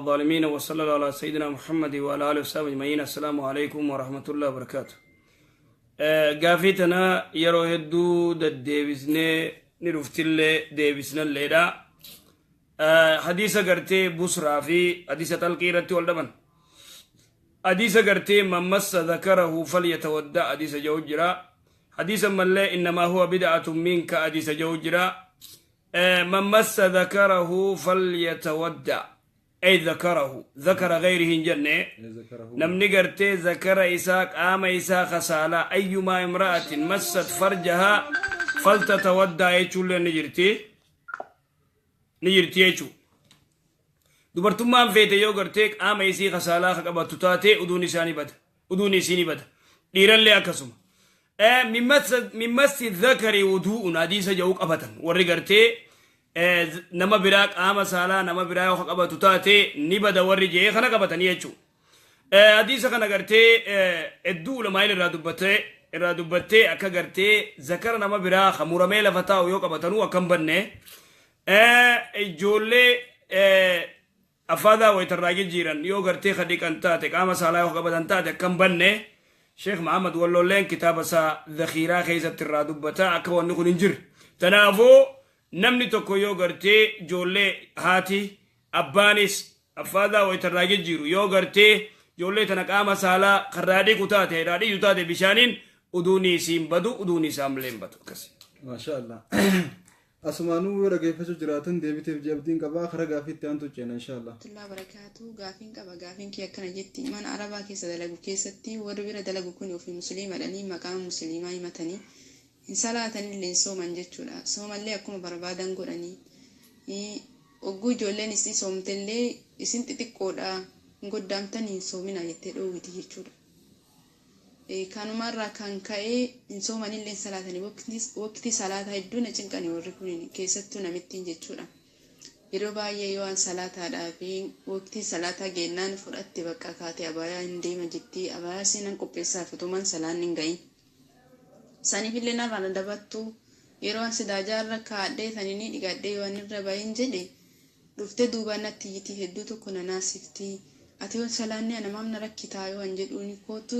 الظالمين وصلى الله على سيدنا محمد وعلى آله وصحبه أجمعين. السلام عليكم ورحمة الله وبركاته. Gaafii tana yeroo hedduu deddeebisnee ni dhuftillee deebisnalleedha. Hadiisa gartee busraa fi hadiisa xalqii irratti wal dhaban. Hadiisa gartee من مس ذكره فليتوضأ hadiisa jedhu jira. Hadiisa mallee إنما هو بضعة منك hadiisa jedhu jira. من مس ذكره فليتوضأ أي ذكره ذكر غيره hin jenne. Namni gartee zakara isaa, qaama isaa kasaalaa, أيما امرأة مست فرجها فلتتوضأ jechuullee ni jirti, ni jirti jechuu. Dubartummaan feete yoo gartee qaama isii kasaalaa ka qabattu taate, uduun isaa ni bada, uduun isii ni bada. Dhiirallee akkasuma. من مس الذكر وضوء hadiisa jedhu qabatan warri gartee nama biraa, qaama saalaa nama biraa yoo qabatu taate ni bada warri jee kana qabatanii jechuu. Hadiisa kana gartee hedduu ulamaa'in irraa dubbattee akka gartee zakara nama biraa ka muramee lafa taa'u yoo qabatanuu akka hin banne, ijoollee afaadaa wayitarraa jijjiiran yoo gartee ka dhiqan taate, qaama saalaa yoo qabatan taate akka hin banne, Sheekh Mahamad Wallolleen kitaaba isaa Zakhiiraa keessatti irraa dubbata akka wanni kun hin jirre. Tanaafuu namni tokko yoo gartee ijoollee haati abbaanis afaadaa wayitarraa jijjiiru yoo gartee ijoollee tana qaama saalaa karraa dhiqu taate, irraa dhiqu taate bishaaniin, uduuni isiin badu, uduuni isaan illee hin badu akkasi. Maasha Allah. Asumaanuu yoo dhageeffachuu jiraatan deebiteef abdiin qabaa. Karaa gaafii itti aantu ceena, insha Allah. Warahmatullahi wabarakaatu. Gaafiin qaba. Gaafiin kee akkana jetti: mana arabaa keessa dalagu keessatti warri bira dalagu kun ofii musliimadhanii maqaa musliimaa himatanii hin salaatanillee hin sooman jechuudha. Soomallee akkuma barbaadan godhanii, ogguu ijoolleen isii soomtellee isin xixiqqoodha, hin goddaamtanii, hin soomina jettee dhoowwiti jechuudha. Kanumarraa kan ka'e hin soomanillee hin salaatanii. Waqtii salaataa hedduu na cinqanii warri kun, keessattuu namittiin jechuudha. Yeroo baay'ee yoo an salaataadhaa fi waqtii salaataa geennaan fudhatte bakka kaate abaayaa hin deema jetti. Abaayaa seenan qopheessaaf utuman salaan hin gahin. Saniifillee narraa na dabattu. Yeroo an sidaajaarra kaadhee taninii dhiqadhee yoo an irra bahin jedhe, dhuftee duubaan natti iyyiti, hedduu tokko na naasifti. Ati yoon salaanni ana maam na rakkitaa yoo an jedhuuni, kootu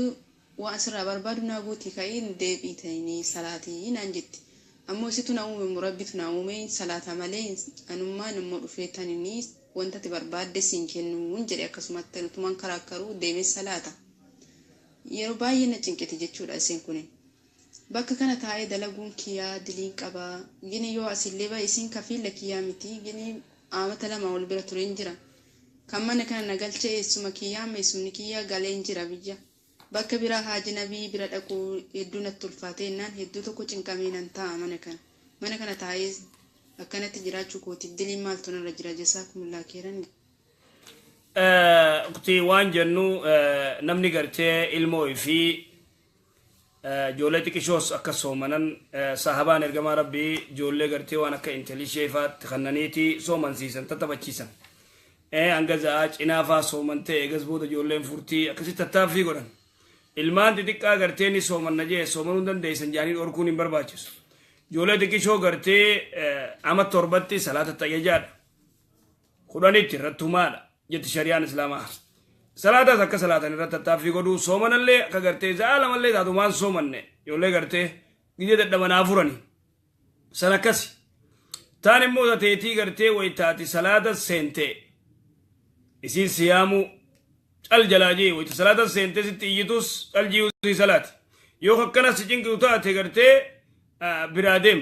waan asirraa barbaadu naa guutii ka'ii deebii taninii salaatii naan jetti. Ammoo isitu na uume, murabbitu na uume, salaata malee anummaan immoo dhufee taninii wanta ati barbaadde siin kennuun jedhe. Akkasumatti utumaan karaakkaruu deemee salaata. Yeroo baay'ee na cinqiti jechuudha isiin kun. Bakka kana taa'ee dalaguun kiyyaa diliin qabaa. Gini yoo asillee bahe isiin kafiilla kiyyaa miti. Gini aamata 2 ol bira tureen jira. Kan mana kana na galchee eessuma kiyyaa, amma eessumni kiyyaa galeen jira biyya. Bakka biraa haaji nabii bira dhaquu hedduu natti ulfaatee jennaan hedduu tokko cinqamee nan taa'a mana kana. Mana kana taa'ee akkanatti jiraachuu kootiif diliin maaltu narra jira? جزاكم الله خيرا. Uktii, waan jennu namni gartee ilmoo fi ijoollee xiqqishoos akka soomanan, sahabaan ergamaa rabbii ijoollee gartee waan akka intalishee faatti kannaniiti soomansiisan, tattaphachiisan. Hanga za'aa cinaafaa soomantee eegas booda ijoolleen furtii akkasitti tattaaffii godhan. Ilmaan xixiqqaa gartee ni soomanna jee soomanuu hin dandeessan jaanii dhorkuun hin barbaachisu. Ijoollee xiqqishoo gartee ama 7tti salaata ta'ejaadha. 10tti irratti humaadha jetti shari'aan islaamaa. Salaataas akka salaatan irratti tattaaffii godhuu, soomanallee akka gartee za'a lamallee taatumaan soomanne ijoollee gartee gizee dadhabanaa furani. San akkasi. Taan immoo tateetii gartee wayitaati salaata seentee isiin siyaamuu cal jalaa jee, wayita salaata seentee sitti iyyitus cal jiyuu si salaati. Yoo akkana si cinqitu taate gartee biraa deem.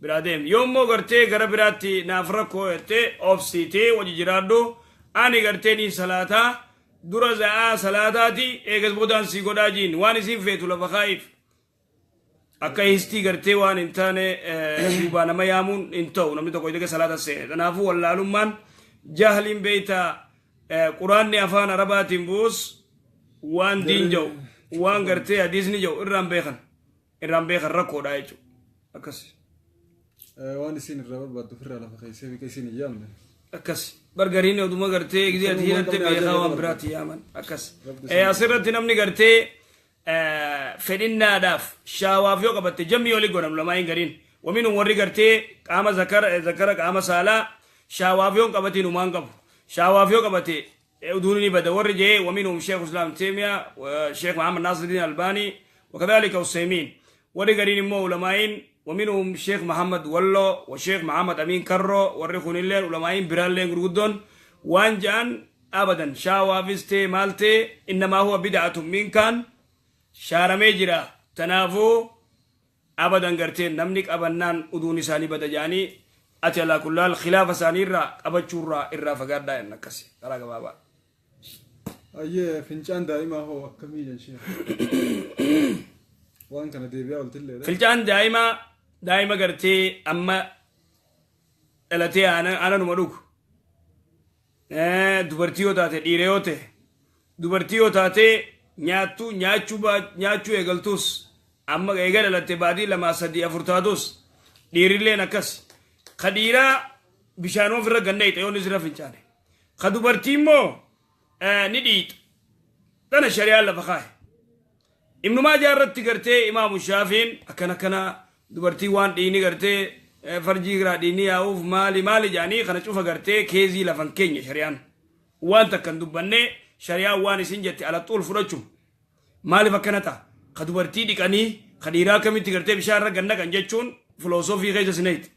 Biraa deem. Yoo immoo gartee gara biraatti naaf rakkoo jettee obsiitee wajji jiraadhu, ani gartee ni salaataa dura za'aa salaataati eegas boodaan si godhaa jiin, waan isiin feetu lafa kaa'iif. Akka histii gartee waan hin taane duubaa nama yaamuun hin ta'u namni tokko eega salaata seene. Kanaafuu wallaalummaan jahliin beeytaa quraanni afaan arabaatiin bu'us waan diin jedhu, waan gartee hadiisni jedhu irraan beekan rakkoodha jechuudha. Akkas. Waan isin irraa barbaaddu ofirraa lafa keessee bika isin hin yaamne. Akkas. Bargariin oduma gartee gizee ati hidhatte beekaa waan biraatti yaaman akkas. Asirratti namni gartee fedhinnaadhaaf shaawaaf yoo qabatte jammii olii godhan ulamaa hin gariin. ومنهم warri gartee qaama zakara qaama saalaa shaawaaf yoo hin qabatiin humaan qabu. Shaawaaf yoo qabate uduun ni bada warri jee. ومنهم شيخ الإسلام تيمية وشيخ محمد ناصر الدين الألباني وكذلك عثيمين. Warri gariin immoo ulamaa'iin ومنهم شيخ محمد ولو وشيخ محمد أمين كرو. Warri kunilleen ulamaa'iin biraalleen gurguddoon waan ja'an abadan shaawaafis ta'e maal ta'e إنما هو بدعة minkaan shaaramee jira. Tanaafuu abadan gartee namni qabannaan uduun isaanii bada jedhanii ati alaa kullaal khilaafa isaanii irraa qabachuurraa irraa fagaadhaa jenna akkasi karaa gabaabaa. Ayyee, fincaan daa'imaa hoo akkamii jenshee? Waan kana deebi'aa oltilleedha. Fincaan daa'imaa, daa'ima gartee amma dhalatee aananuma dhugu. Dubartii yoo taate, dhiira yoo ta'e, dubartii yoo taate nyaattuu nyaachuu eegaltus, amma eega dhalatte baatii 2, 3, 4 taatus, dhiirilleen akkas. Ka dhiiraa bishaan ofirra ganna hixa yoon isirra fincaane. Ka dubartii immoo ni dhiixa. Tana shari'aan lafa kaa'e. Ibnu Maajaa irratti gartee Imaamu Shaafiin akkana akkana dubartii waan dhiini gartee farjii irraa dhiini yaa'uuf maali maali jedhanii kana cufa gartee keezii lafan keenya shari'aan. Waan takka hin dubbanne, shari'aan waan isin jette alaxuul fudhachuu. Maaliif akkana ta'a? Ka dubartii dhiqanii ka dhiiraa akkamitti gartee bishaan irra ganna kan jechuun filosoofii keessa sineeti.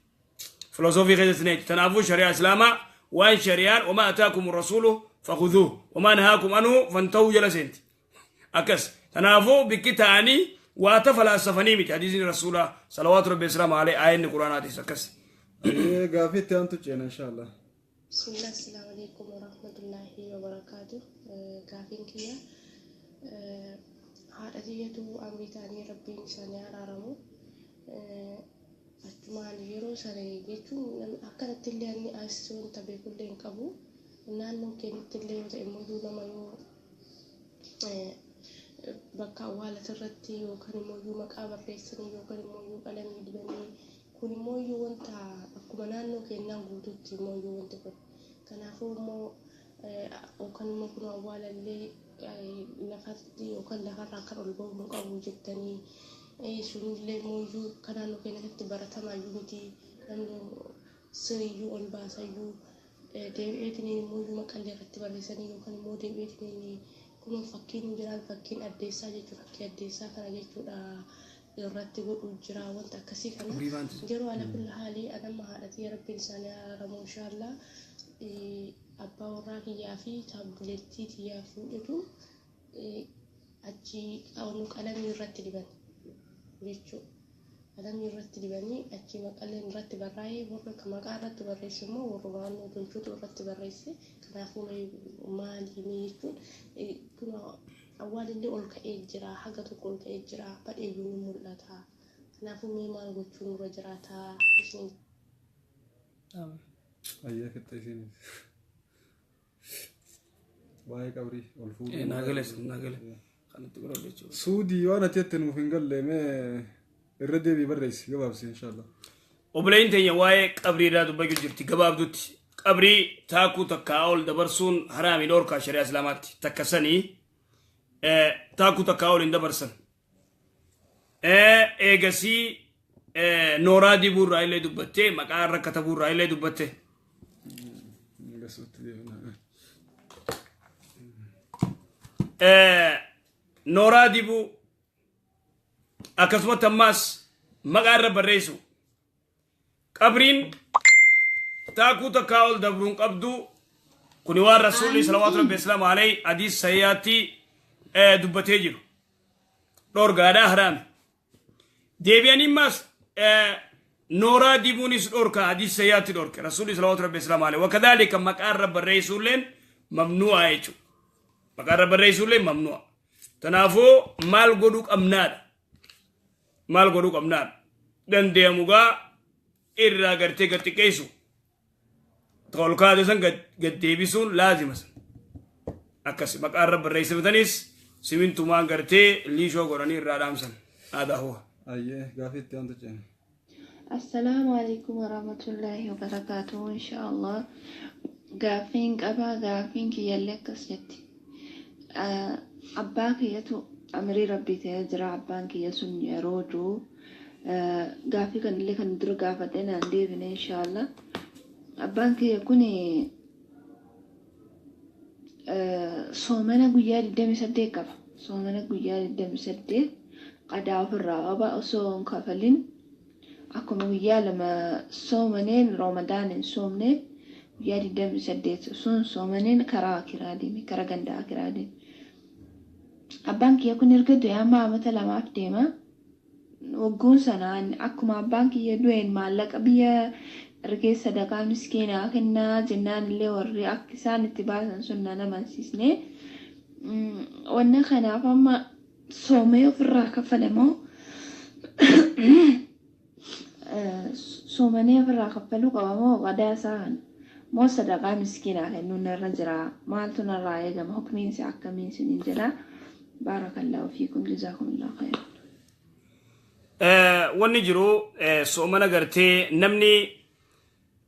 Filosoofii keessa sineeti. Kanaafuu shari'aa Islaamaa waan shari'aan وما آتاكم الرسول فخذوه وما نهاكم عنه فانتهوا jala seenti. Akkas. Kanaafuu bikki ta'anii waa ta falaasafanii miti hadiisni rasuulaa صلوات ربي وسلامه عليه, aayanni quraanaatis akkas. Ayyee, gaafii itti aantu ceena inshaallah. بسم الله، السلام عليكم ورحمة الله وبركاته. Gaafiin kiyya haadha tiyyatu amrii ta'anii rabbiin isaanii araaramu. Achumaan yeroo sana jechuun akkanatti illee inni as wanta beekullee hin qabu. Naannoo keenyatti illee yoo ta'e immoo nama yoo bakka awwaalata irratti yookaan immoo maqaa barreessanii yookaan immoo qalamii dibanii, kun immoo wanta akkuma naannoo keenyaa guutuutti immoo wanti kun kanaafuu immoo yookaan immoo kun awwaalallee lafatti yookaan lafarraa kan ol bahuu hin qabu jettanii, sunillee immoo kan naannoo keenyatti baratamaayyuu miti, namni siriyyuu ol baasayyuu deebi'eetiin immoo maqallee irratti barreessanii yookaan immoo deebi'eetiin kun fakkiin jiraan fakkiin addeessaa jechuudha, fakkii addeessaa kana jechuudha irratti godhu jira, wanta akkasii kana yeroo ala kulla haalii anamma haadhatii rabbiin isaanii araaramu inshaallah abbaa warraa kiyyaa fi taableettii kiyyaa fuudhetu achi qalamii irratti diban jechuudha. Qalamii irratti dibanii achi maqaleen irratti barraa'ee, warra maqaa irratti barreesse immoo warra naannoo tolchuutu irratti barreesse. Kanaafuu maali jechuun kun awwaalillee ol ka'ee jira, haga tokko ol ka'ee jira, badheeyyuu ni mul'ata. Kanaafuu mee maal gochuun nurra jiraata isin? Ayyee, fixxe isinis. Waa'ee qabrii ol fuudhuu. Naagales naagale kanatti godhadhu jechuudha. Suudii waan ati jette nuuf hin galle, mee irra deebii barreessi gabaabsi inshaallah. Obboleen teenya waa'ee qabrii irraa dubbachuu jirti gabaabdutti. Qabrii taakuu takkaa ol dabarsuun haraami, dhoorkaa shari'aa Islaamaatti. Takka sanii taakuu takkaa ol hin dabarsan. Eegasii nooraa dibuu irraa illee dubbattee, maqaa irra katabuu irraa illee dubbatte. Gasuutti deemna. Nooraa dibuu akkasumatti ammaas maqaa irra barreessu. Qabriin taakuu takkaa ol dabruun qabdu, kuni waan rasuulli صلوات ربي وسلامه عليه hadiis sayyaatti dubbatee jiru. Dhoorgaadhaa, haraami. Deebi'anii ammaas nooraa dibuunis dhorka, hadiis sayyaatti dhorke rasuulli صلوات ربي وسلامه عليه. وكذلك maqaa irra barreessuulleen mamnuu'a jechuudha. Maqaa irra barreessuulleen mamnuu'a. Tanaafuu maal godhuu qabnaadha? Maal godhuu qabnaadha? Dandeemugaa irraa gartee gad xiqqeessu. Ol kaate san gad deebisuun laazima san. Akkas maqaa irra barreessifatanis simintumaan gartee liishoo godhanii irraa dhaamsan. Aadaa huwa. Ayyee, gaafii itti aantu ceena. السلام عليكم ورحمة الله وبركاته. إن شاء الله gaaffiin qabaa, gaaffiin kiyyallee akkas jetti. Abbaa kiyyatu amirii rabbii ta'ee jira. Abbaan kiyya sun yeroo jiru gaaffii kanallee kan dura gaafadhe naan deebine inshaallah. Abbaan kiyya kun Soomana guyyaa 28 qaba. Soomana guyyaa 28 qadaa ofirraa qaba osoo hin kafalin. Akkuma guyyaa lama soomaneen Ramadaan hin soomne, guyyaa 28 osoo hin soomaneen karaa akiraa deeme, karaa ganda akiraa deeme. Abbaan kiyya kun erga du'e amma amata 2f deema. Wagguun sanaan akkuma abbaan kiyya du'een maallaqa biyya ergee sadaqaa miskiinaa kennaa jennaan illee warri akka isaan itti baasan sun nan amansiisne. Wanna kanaaf amma soomee ofirraa kaffalamoo, soomanii ofirraa kaffaluu qaba moo, qadaa isaa kana moo sadaqaa miskiinaa kennuun narra jira? Maaltu narraa eegama? Hukmiinsi akkamiin isiniin jedha? Baarakallaahu fiikum, jazaakumullahu khayran. Wanni jiru, soomana gartee namni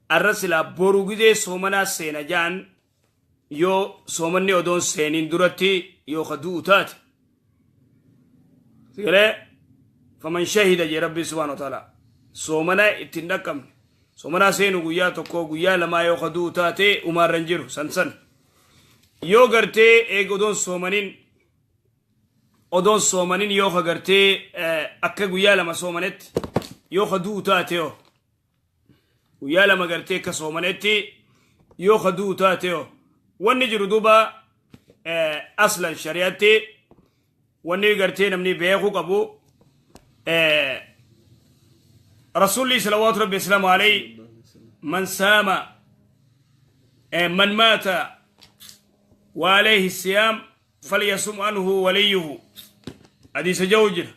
arra silaa boru gidee soomanaa seena ja'an, yoo soomanni odoon seeniin duratti yoo ka du'u taate, sigalee faman shahida jee Rabbi subhaana wa ta'ala, soomana ittiin dhaqqabne, soomanaa seenu guyyaa tokko guyyaa lamaa yoo ka du'u taate umaarra hin jiru. San san yoo gartee eega odoon soomanin yoo ka gartee akka guyyaa 2 soomanetti yoo ka du'u taate, yoo guyyaa 2 gartee akka soomanetti yoo ka du'u taate, yoo wanni jiru duuba aslan shari'atti wanni gartee namni beekuu qabu, Rasuulli salawaatu Rabbi islaamu alayhi, man saama, man maata wa alayhi siyaam falyasum anhu waliyuhu, hadiisa jahu jira.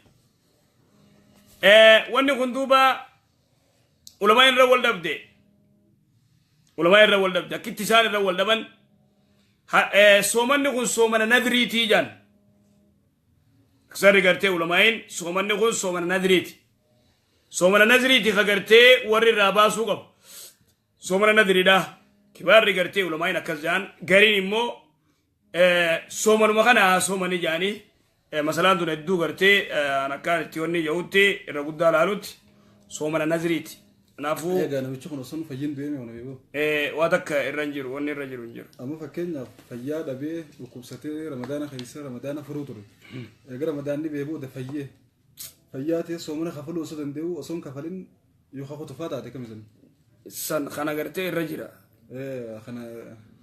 Wanni kun duuba ulamaa irra wal dhabde, ulamaa irra wal dhabde. Akkitti isaan irra wal dhaban, soomanni kun soomana nadriitii jaan. Aksarri gartee ulamaa'iin soomanni kun soomana nadriiti, soomana nadriiti ka gartee warri irraa baasuu qabu soomana nadriidha. Kibaarri gartee ulamaa'iin akkas jaan. Gariin immoo soomanuma kana haa soomanii jaanii. Masalaan tun hedduu gartee akkaan itti wanni jahutti irra guddaa laalutti soomana nazriiti. Kanaafuu Egaa namichi kun osoo fayyin du'ee mee beeku? Waa takka irra hin jiru, wanni irra jiru hin jiru. Amma fakkeenyaaf fayyaa dhabee dhukkubsatee Ramadaana keessa Ramadaana furuu ture. Egaa Ramadaanni bee booda fayyee. Fayyaa ta'e soomana kafaluu osoo danda'u osoo hin kafalin yoo kafatu taate kamisan? San kana gartee irra jira. Kana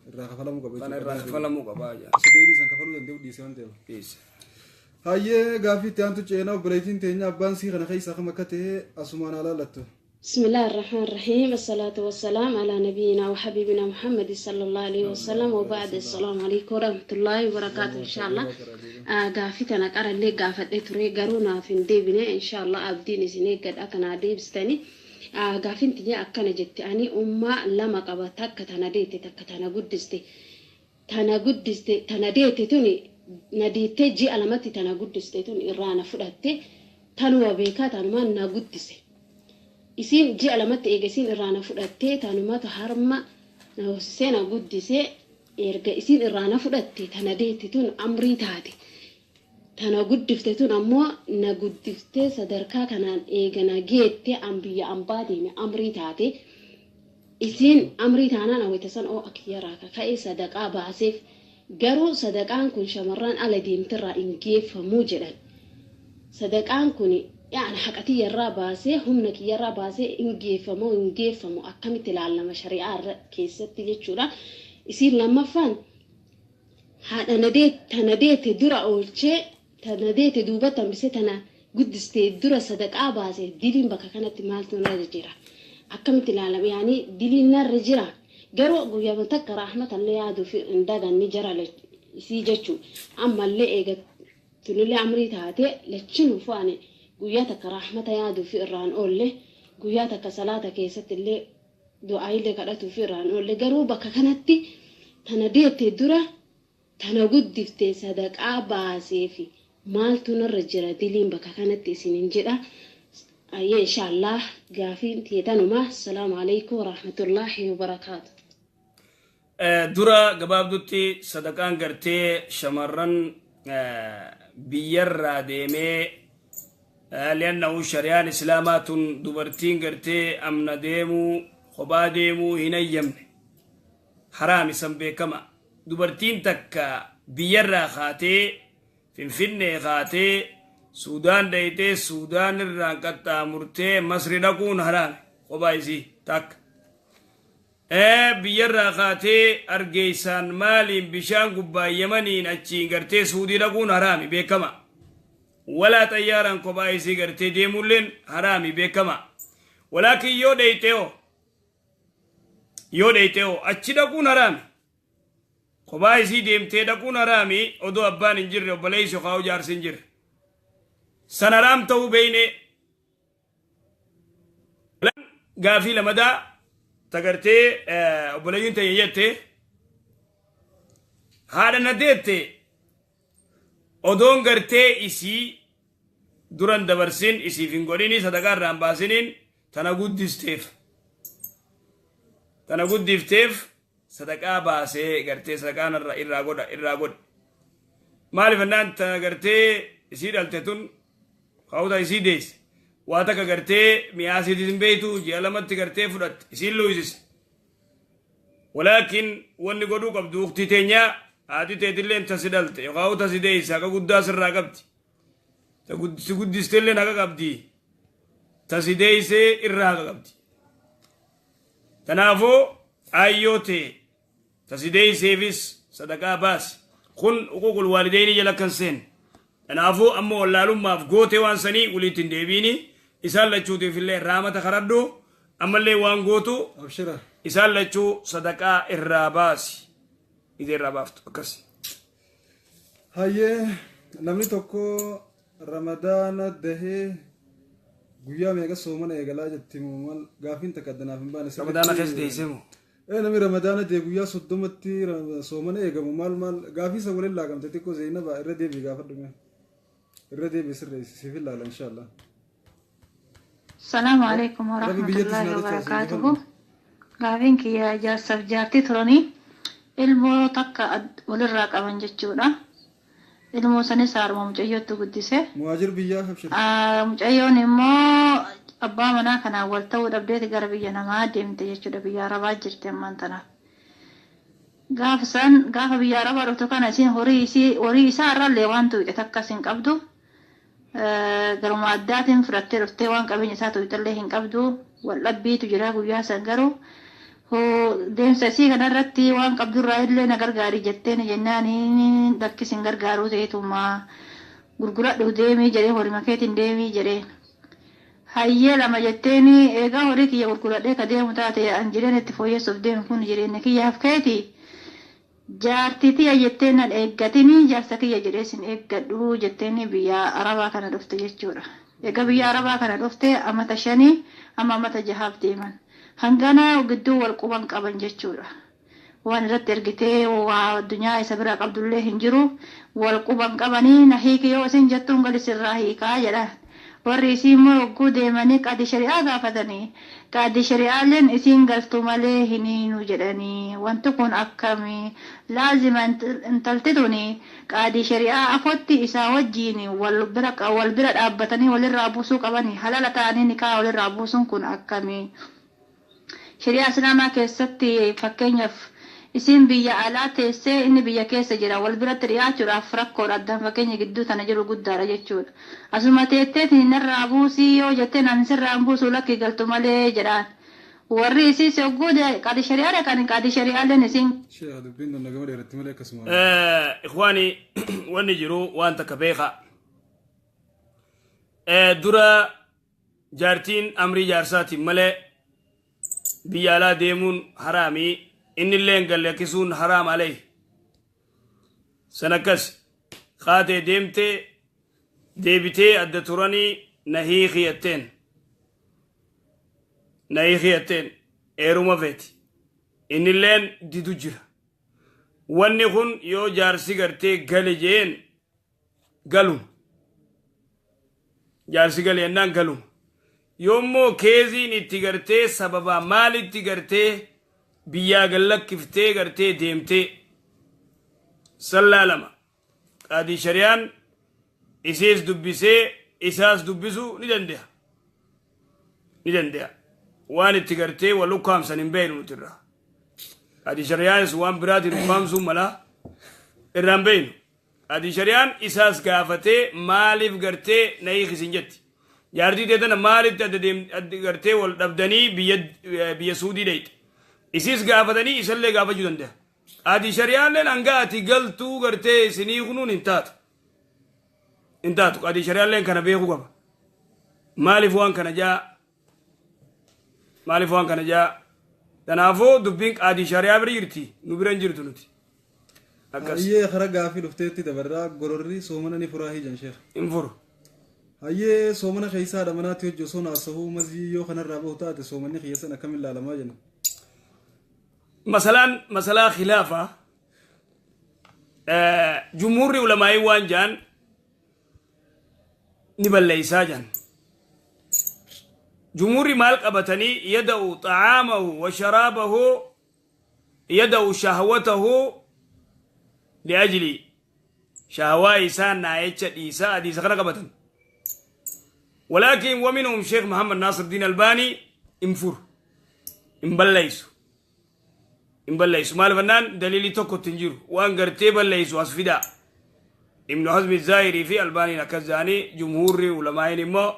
irraa kafalamuu qaba. Kana irraa kafalamuu qaba. Osoo deebii san kafaluu danda'u dhiisee waan ta'eef. Dhiise. Hayyee, gaaffii itti aantu ceenaa. Obboleettiin teenya abbaan sii kana keessaa kam akka ta'e asumaan haa laallattu. بسم الله الرحمن الرحيم، الصلاة والسلام على نبينا وحبيبنا محمد صلى الله عليه وسلم، وبعد، السلام عليكم ورحمة الله وبركاته. إن شاء الله gaafii tana qarallee gaafadhee ture, garuu naaf hin deebine. Inshaallah abdiin isin eeggadha kanaa deebistanii. Gaafiin tiyya akkana jette: ani ummaa lama qaba, takka tana deette, takka tana guddiste. Tana guddiste, tana deette tuni na deettee ji'a 2tti tana guddiste tun irraa na fudhatte. Tanuma beekaa, tanumaan na guddise. Isiin ji'a 2tti eega isiin irraa na fudhattee tanumatu harma na hoosisee na guddisee. Erga isiin irraa na fudhatte tana deette tun amrii taate. Tana guddifte tun ammoo na guddiftee sadarkaa kanaan eega na geette an biyya ambaa deeme amrii taate. Isiin amrii taanaan awwayta san oo akiyyaraa kaka'ee sadaqaa baaseef. Garuu sadaqaan kun shamarran ala deemtirraa hin geeffamuu jedhan. Sadaqaan kun yaani haqa tiyyarraa baasee, humna kiyyarraa baasee hin geeffamu hin geeffamu? Akkamitti ilaallama shari'aa irra keessatti jechuudha? Isiin lammaffaan haadha tana deete dura oolchee tana deete duubatti hambisee tana guddistee dura sadaqaa baase. Diliin bakka kanatti maaltu narra jira? Akkamitti ilaalama? Yaani diliin narra jira, garuu guyyaa takka rahmatallee yaaduuf hin daganni jara isii jechuu. Ammallee eega tunillee amrii taate lachinuufu ani guyyaa takka rahmata yaaduuf irraan oolle, guyyaa takka salaata keessatti illee du'aa illee kadhatuuf irraan oolle. Garuu bakka kanatti tana deette dura tana guddifte sadaqaa baaseefi maaltu narra jira diliin bakka kanatti isinin jedha. Ayyee, inshaallah gaafiin tiyetanuma. Assalaamu alaikum warahmatullaahi wabarakaatu. Dura gabaabdutti sadaqaan gartee shamarran biyyarraa deemee, liannahu shari'aan islaamaa tun dubartiin gartee amna deemuu, kophaa deemuu hin hayyamne, haraami san beekama. Dubartiin takka biyyarraa kaatee, Finfinnee kaatee, Suudaan dhayxee, Suudaan irraan qaxxaamurtee Masri dhaquun haraami kophaa isii takka. Biyyarraa kaatee argeessaan maaliin bishaan gubbaa Yemaniin achiin gartee Suudii dhaquun haraami beekama. Walaa xayyaaraan kophaa isii gartee deemulleen haraami beekama. Walaakin yoo dhayxee hoo, yoo dhayxee hoo, achi dhaquun haraami. Kophaa isii deemtee dhaquun haraami odoo abbaan hin jirre, obboleessi yookaan jaarsi hin jirre. San haraam ta'uu beeyne. Gaafii lamadaa tagartee obboleeyyiin ta'e jette, haadha na deette odoon gartee isii duran dabarsin, isiif hin godhini, sadaqaa irraa hin baasiniin, tana guddisteef, tana guddifteef sadaqaa baasee gartee sadaqaan irraa godha, irraa godhe. Maaliif ennaan tana gartee isii dhalte tun kaawuta isii deesse waa takka gartee mi'aasiitis hin beektu, ji'a 2tti gartee fudhatte, isiin luuysise. Walaakin wanni godhuu qabdu, uktii teenyaa, haati teetilleen tasi dhalte yookaan tasi deesse haqa guddaa sirraa qabdi. Ta si guddisteilleen haqa qabdi, tasi deessee irraa haqa qabdi. Kanaafuu aayyoo tee tasi deesseefis sadaqaa baasi. Kun huquuqul waalideyni jala kan seenne. Kanaafuu amma wallaalummaaf goote waan sanii walitti hin deebiini. Isaan lachuutiif illee raamata kadhadhu. Ammallee waan gootu Abshira. isaan lachuu sadaqaa irraa baasi. Ija irraa baaftu akkas. Hayyee, namni tokko Ramadaana dahee guyyaa meeqa soomana eegalaa jetti moo maal? Gaafiin takka addanaaf hin baane. Ramadaana keessa deessee moo? Ee, namni Ramadaana dahee guyyaa 30tti soomana eegamu maal maal? Gaafii isa waliin laaqamte xiqqoo. Zeenaba, irra deebii gaafadhu mee. Irra deebii sirreessi, siif ilaala inshaallah. Salaamu alaikum Rabbi biyyatti warahmatullahi isin haa dachaasu. wabarakaatuhu. Gaafiin kiyya jaarsaaf jaartii turanii ilmoo takka walirraa qaban jechuudha. Ilmoo sanis haadhuma mucayyootti guddise. Muhaajir biyyaa, abshir. Mucayyoon immoo abbaa manaa kanaan wal ta'uu dhabdeeti gara biyya namaa deemte jechuudha. Biyya Arabaa jirti ammaan tanaaf. Gaafa san, gaafa biyya Arabaa dhuftu kana, isiin horii isii, horii isaa irrallee waan tuqxe takkas hin qabdu. Garuma addaatiin fudhattee dhuftee waan qabeenya isaa tuqxellee hin qabdu. Wal dhabbiitu jira guyyaa san garuu. Hoo deemsa isii kanarratti waan qabdurraa illee na gargaari jetteen jennaan, lakkis hin gargaaruu ta'eetuma gurguradhu deemii jedhee, horima keetiin deemii jedheen. Hayyee lama jetteeni, eegaa horii kiyya gurguradhee ka deemu taate, an jireenya itti fooyyessuuf deemu kun jireenya kiyyaaf keeti. Jaartii tiyya jettee nan eeggatini, jaarsa kiyya jedhee sin eeggadhu jetteeni biyya Arabaa kana dhufte jechuudha. Egaa biyya Arabaa kana dhufte amata 5 amma amata 6f deeman. Hangana gidduu wal quban qaban jechuudha. Waan irratti ergitee waa addunyaa isa biraa qabdullee hin jiru. Wal quban qabanii, na hiiki yoo isin jettuun gali sirraa hiikaa jedha. Warri isii immoo yogguu deemanii qaadi shari'aa gaafatanii, qaadi shari'aaleen isiin galtu malee hin hiinu jedhanii. Wanti kun akkami? Laazima intalti tuni qaadii shari'aa afotti isaa wajjiin wal bira wal bira dhaabbatanii walirraa buusuu qabanii? Halala ta'anii nikaa walirraa buusuun kun akkami? Shari'aa Islaamaa keessatti, fakkeenyaaf, isiin biyya alaa teessee inni biyya keessa jira, wal biratti dhiyaachuudhaaf rakkoodha, addaan fakkeenya gidduu tana jiru guddaadha jechuudha. Asuma teetteetiin narraa buusii yoo jetteen, ani sirraa hin buusu, lakki galtu malee jedhaan. Warri isiis yogguu qaadi shari'aa dhaqan, qaadi shari'aalleen isiin Sheekh, dubbiin tun nagama dheeratti malee akkasuma. Ikhwaani, wanni jiru waan takka beeka. Dura jaartiin amrii jaarsaatiin malee biyya alaa deemuun haraami, innillee hin galle akkisuun haraam alayhi. San akkas kaatee deemtee deebitee adda turanii na hiiki jetteen, na hiiki jetteen, eeruma feeti, innilleen didu jira. Wanni kun yoo jaarsi gartee gale jeen galuma, jaarsi gale jennaan galuma. Yoommoo keeziin itti gartee sababa maalitti gartee biyyaa gallakkiftee gartee deemtee sallaa lama qaadii shari'aan isiis dubbisee isaas dubbisuu ni danda'a, ni danda'a. Waan itti gartee wal ukkaamsan hin beeknu nuti irraa. Qaadii shari'aanis waan biraatiin ukkaamsuu mala. Irraan beeynu. Qaadii shari'aan isaas gaafatee maaliif gartee na hiikisin jetti. Jaartii tee tana maalitti adda deem gartee wal dhabdanii biyya biyya Suudii dheyxe. Isiis gaafatanii isallee gaafachuu danda'a. Qaadii shari'aalleen hanga ati galtuu gartee isinii kunuun hin taatu. Hin taatu. Qaadii shari'aalleen kana beekuu qaba. Maaliif waan kana jaa Maaliif waan kana jaa Kanaafuu dubbiin qaadii shari'aa bira jirti nu bira hin jirtu nuti. Akkas. Hayyee kara gaafii dhufteetti dabarraa gororri soomana ni furaa hijan sheekh. Hin furu. Hayyee soomana keessaa haadha manaatti hojii osoo naasahuu mazii yoo kanarraa bahu taate soomanni kiyya san akkamiin laalamaa jenna. Masalaan masalaa khilaafa jumhuurri ulamaa'ii waan jaan ni balleeysaa jedhan. Jumhuurri maal qabatanii yada'u xa'aamahu wa sharaabahu yada'u shahwatahu liajli shahwaa isaa naayecha dhiisaa hadiisa kana qabatan. Walaakin waminhum Sheekh Muhammad Naasir Diin Albaanii hin furu hin balleeysu hin balleessu maal fannaan daliilii tokko itti hin jiru waan gartee balleessu as fidaa Ibnu Hazmi Zaahirii fi Albaaniin akkas jedhanii jumhuurri ulamaa'iin immoo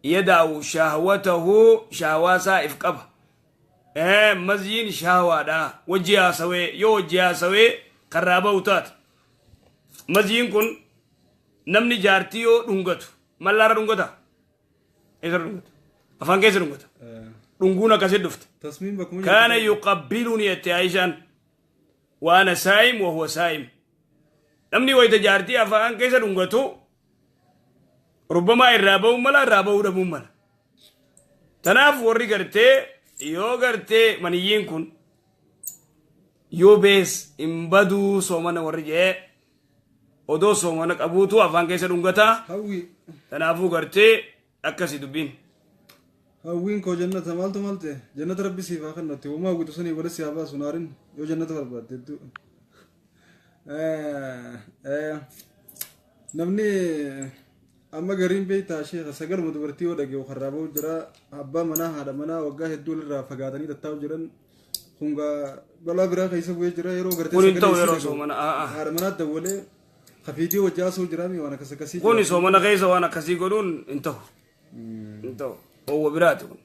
yada'u shahwatahu shahwaa isaa if qaba mazyiin shahwaadha wajji haasawee yoo wajji haasawee karraa bahu taate mazyiin kun namni jaartii yoo dhungatu mallaarra dhungata eessarra dhungata afaan keessa dhungata dhunguun akkasitti dhufte Tasmiin bakkuma kaana yuqabbiluni jette Aishaan wa ana saa'im wa huwa saa'im namni wayita jaartii afaan keessa dhungatu rubbamaa irraa ba'uu mala irraa ba'uu dhabuu mala tanaaf warri gartee yoo gartee maniyyiin kun yoo bees hin baduu soomana warri jee odoo soomana qabuutu afaan keessa dhungataa Hawwi tanaafuu gartee akkasi dubbiin. Hawwiin koo jannata maaltu malte jannata rabbi siif haa kennutti uumaa hawwitu sanii wali si haa baasu naarin yoo jannata barbaadde hedduu. Namni amma gariin beektaa sheekha sagaluma dubartii yoo dhage'u karraa ba'u jira abbaa manaa haadha manaa waggaa hedduu walirraa fagaatanii tattaa'u jiran kungaa balaa biraa keessa bu'ee jira yeroo gartee Kun hin ta'u sagalee yeroo isii dhaga'u soomana aa haadha manaa dawwalee kafiitii wajji haasa'u jira mi waan akkas akkasii Kun jira. soomana keessa waan akkasii godhuun hin ta'u. Hin ta'u. Oowwa biraati kun.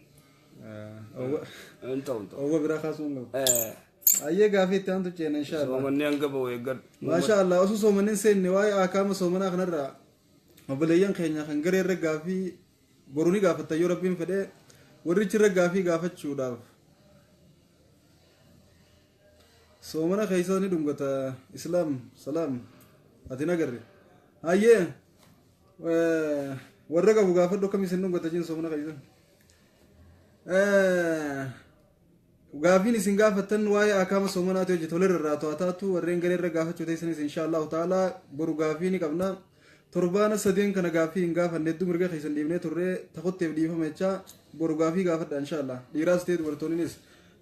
Hin ta'u hin ta'u. Oowwa biraa kaasuu hin qabu. Ayyee gaafii itti aantu ceena inshaallah. Soomanni hanga ba'u eeggadhu. Maasha Allah osoo soomanni hin seenne waa'ee akaama soomanaa kanarraa obboleeyyan keenya kan garee irra gaafii boru ni gaafatta yoo rabbiin fedhee warrichi irra gaafii gaafachuudhaaf soomana keessa ni dhungata islaam salaam ati nagarre hayyee warra qabu gaafadhu akkam isin dhungata jin soomana keessa Gaafiin isin gaafattan waa'ee akaama soomanaati hojii tolerra irraa to'ataatu warreen garee irra gaafachuu teessanis insha Allahu ta'ala boru gaafii ni qabna. Torbaana sadeen kana gaafii hin gaafanne hedduu mirga keessan dhiibnee turre takotteef dhiifama jechaa boru gaafii gaafadha insha Allah. Dhiiraas ta'e dubartoonnis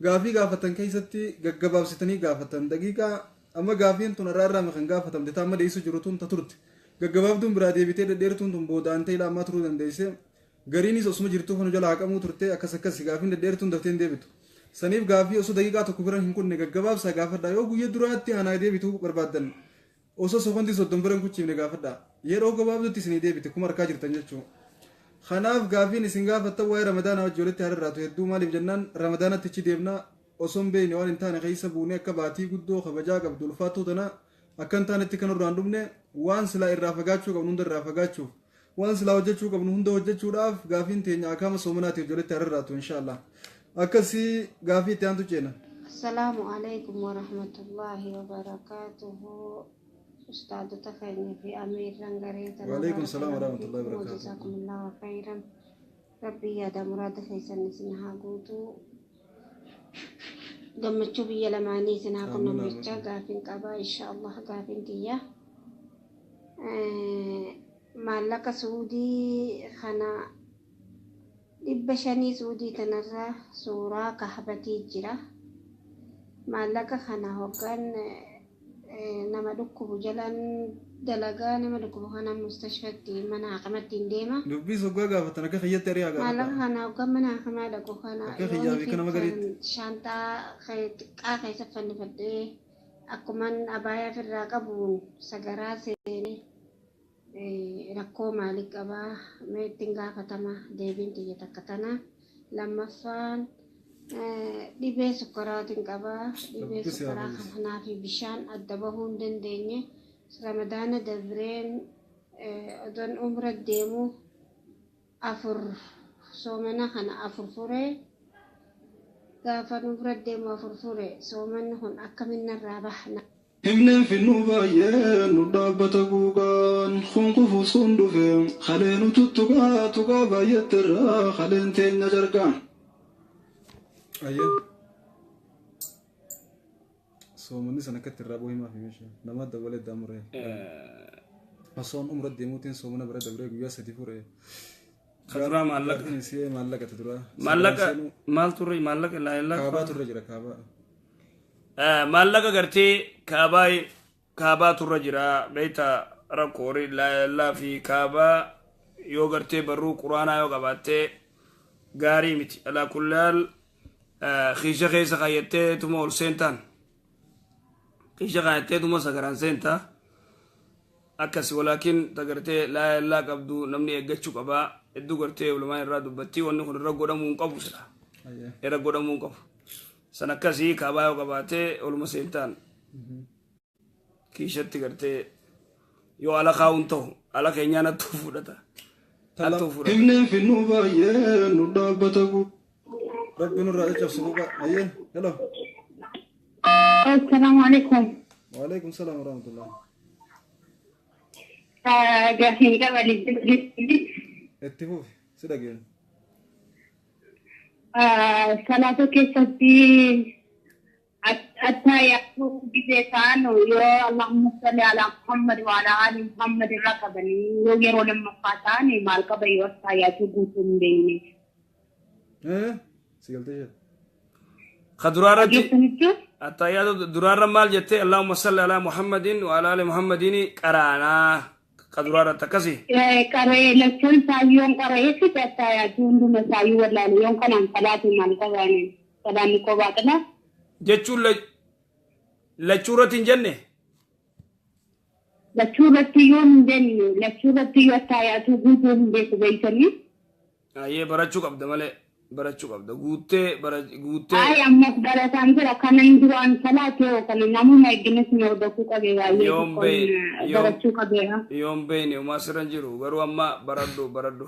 gaafii gaafattan keessatti gaggabaabsitanii gaafattan daqiiqaa amma gaafiin tun irraa irraa kan gaafatamte taamma dhiyeessu jiru tun ta turte gaggabaabduun biraa deebitee dhedheertuun tun boodaan ta'e ilaa ammaa turuu dandeesse. Gariinis osuma jirtuu fanu jala haqamuu turte akkas akkasi gaafiin dhedheertuun daftee hin deebitu. Saniif gaafii osoo daqiiqaa tokko bira hin kunne gaggabaabsaa gaafadhaa yoo guyya duraatti anaa deebituu barbaaddan osoo sekondii 30 bira hin kuchiifne gaafadhaa. Yeroo gabaabdutti isinii deebite kuma arkaa jirtan jechuu. Kanaaf gaafiin isin gaafattan waa'ee ramadaanaa wajji walitti haa rarraatu hedduu maaliif jennaan ramadaanatti achi deemna osoo hin beekne waan hin taane keessa buunee akka baatii guddoo kabajaa qabdu ulfaattuu tana akka hin taanetti kan irraa hin dhumne waan silaa irraa fagaachuu qabnu hunda irraa fagaachuuf waan silaa hojjechuu qabnu hunda hojjechuudhaaf gaafiin teenya akaama soomanaatiif walitti haa rarraatu inshaallah. Akkasii gaafii itti aantu ceena. Assalaamu alaikum warahmatullaahi wabarakaatuhu. Ustaadota keenya fi amiirran garee tanaa Waalaikum salaam baarakallahu warahmatullahi fiikum wabarakaatuh. wajazaakumullahu khayran. Rabbii yaada muraada keessan isin haa guutuu. Gammachuu biyya lamaanii isin haa Amiin qunnamnu amiin. jecha gaafiin qabaa insha Allah gaafiin tiyya. Maallaqa Suudii kana 500 Suudii tanarra suuraa kahbatii jira. Maallaqa kana hoggaan nama dhukkubu jalan dalagaa nama dhukkubu kana mustashfatti mana haqamatti hin deema. Dubbii soggaa gaafatan akka kiyyatti ari'aa Maallaqa gaafadha. kana hoggaan mana haqamaa dhaqu kana Akka kiyyaa fi yoon akka nama gariitti. shaanxaa xiqqaa keessa fannifadhee Akkuman abaayaa ofirraa qabuun sagaraa seenee rakkoo maalii qabaa mee ittiin gaafatama deebiin tiyya takka tana. Lammaffaan dhibee sukkaraatiin qabaa. Dhibee Rabbi si haa sukkaraa fayyisu. kanaa fi bishaan adda bahuu hin dandeenye. Ramadaana dabreen odoon umra deemuu afur soomana kana afur furee gaafa umra deemu afur fure soomanni kun akkamiin narraa baha? Himneen finnuu baay'ee nu dhaabbata guugaan kun sun dhufe kalee nu tuttuqaa tuqaa baay'eetti irraa kaleen teenya jargaa. Ayyee. Soomanni sana akkatti irraa bu'uu himaa fi meeshaa nama dabalee daamuree. Osoon umra deemuutiin soomana bira dabree guyyaa 3 fure. Ka duraa maallaqa. Gaaffiin isii maallaqa duraa. Maallaqa maal turre maallaqa laa Kaabaa turre jira kaabaa. Maallaqa gartee kaabaa turre jira beekta rakkoo laa fi kaabaa yoo gartee barruu quraanaa yoo qabaattee gaarii miti. Alaa kullaal kiisha keessa kaayyattee tuma ol seentaan. Kiisha kaayyattee tuma sagaraan seentaa. Akkas walaakin tagartee laa illaa qabdu namni eeggachuu qabaa. Hedduu gartee ulamaan irraa dubbattii wanni kun irra godhamuu hin qabu sila. Irra godhamuu hin qabu. San akkasii kaabaa yoo qabaatee oluma seentaan. Kiishatti gartee yoo ala kaa'uun ta'u ala keenyaan hattuu fudhata. Hattuu fudhata. Himneen finnuu baay'ee nu dhaabbata gu. Rabbi nurraa caccabsu buqa. Ayyee. Hello. Assalaamu alaikum. Waalaikum salaam warahmatullah. Gaafiin qaba. Itti fufi si dhageenya. Salaata keessatti attaayyaatu gisee ta'an yoo Allahumma salli ala Muhammad wa ala ali Muhammad irra qabanii yoo yeroo lammaffaa ta'an maal qaba yoo attaayyaatu guutuu hin beekne? Si galtee ishee. Ka duraarratti Dhageessanitti attaayyaatu duraarra maal jettee Allahumma salli ala Muhammadin wa ala ali Muhammadin qaraanaa ka duraarratti akkasii. Qaree lachan saayyoon qaree fi attaayyaatu hunduma saayyuu wallaalu yoon kanaan salaatu maal qabaani? Salaanni koo baaqila. Jechuun lachuu irratti hin jenne. Lachuu irratti yoo hin jenne, lachuu irratti yoo attaayyaatu guutuu hin beeku beeksanii. Ayyee, barachuu qabda malee barachuu qabda guuttee bara guuttee. Ay, ammas barataan jira. Kanan duraan salaate yoo kana namuma eegines na hordofuu qabe baay'ee Yoom tokkoon barachuu qabeera. Yoom beeyne homaa sirra hin jiru garuu amma baradhu baradhu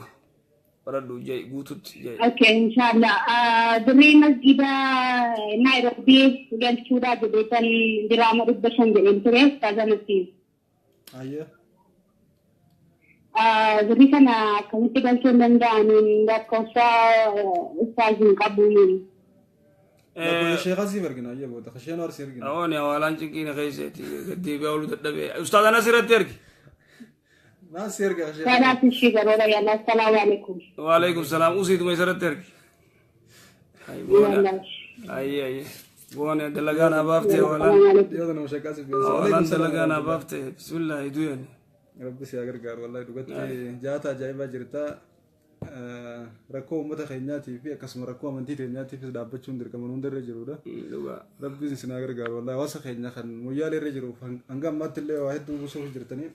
baradhu jee guututti jee. Okay, inshallah. Birrii masjida Nairobi galchuudha jedheetan diraama 500 jedheen ture ustaazanatti. Ayyee. Birrii kana akkamitti galchuu hin danda'aniin lakkoofsa ustaaz hin qabuun? Sheekha siif ergina ayyee booda. Kasheen war si ergina. Awoon hawaalaan cinqiina keesseeti gaddeebi'aa ooluu dadhabee. Ustaaz anas irratti ergi. Naan si erga kasheen. Kanaaf ishii garoora yalla. Assalaamu alaikum. Waalaikum salaam usiituma isarratti ergi. Ay boona. Yalla. Ayyee ayyee. Boona dalagaa naa baaftee hawaalaan. Assalaamu alaikum. Dhiyoota nama sheekaa siif geessa. Hawaalaan dalagaa naa baaftee bismillah duyan. Rabbi si haa gargaaru wallahi dhugatti jaata ajaa'ibaa jirta. Rakkoo uummata keenyaatii fi akkasuma rakkoo amantii teenyaatiifis dhaabbachuun dirqama nu hundarra jirudha. Dhugaa. Rabbiin isin haa gargaaru wallahi hawaasa keenya kan moyyaalee irra jiruuf hanga ammaatti illee waa hedduu buusuuf jirtanii.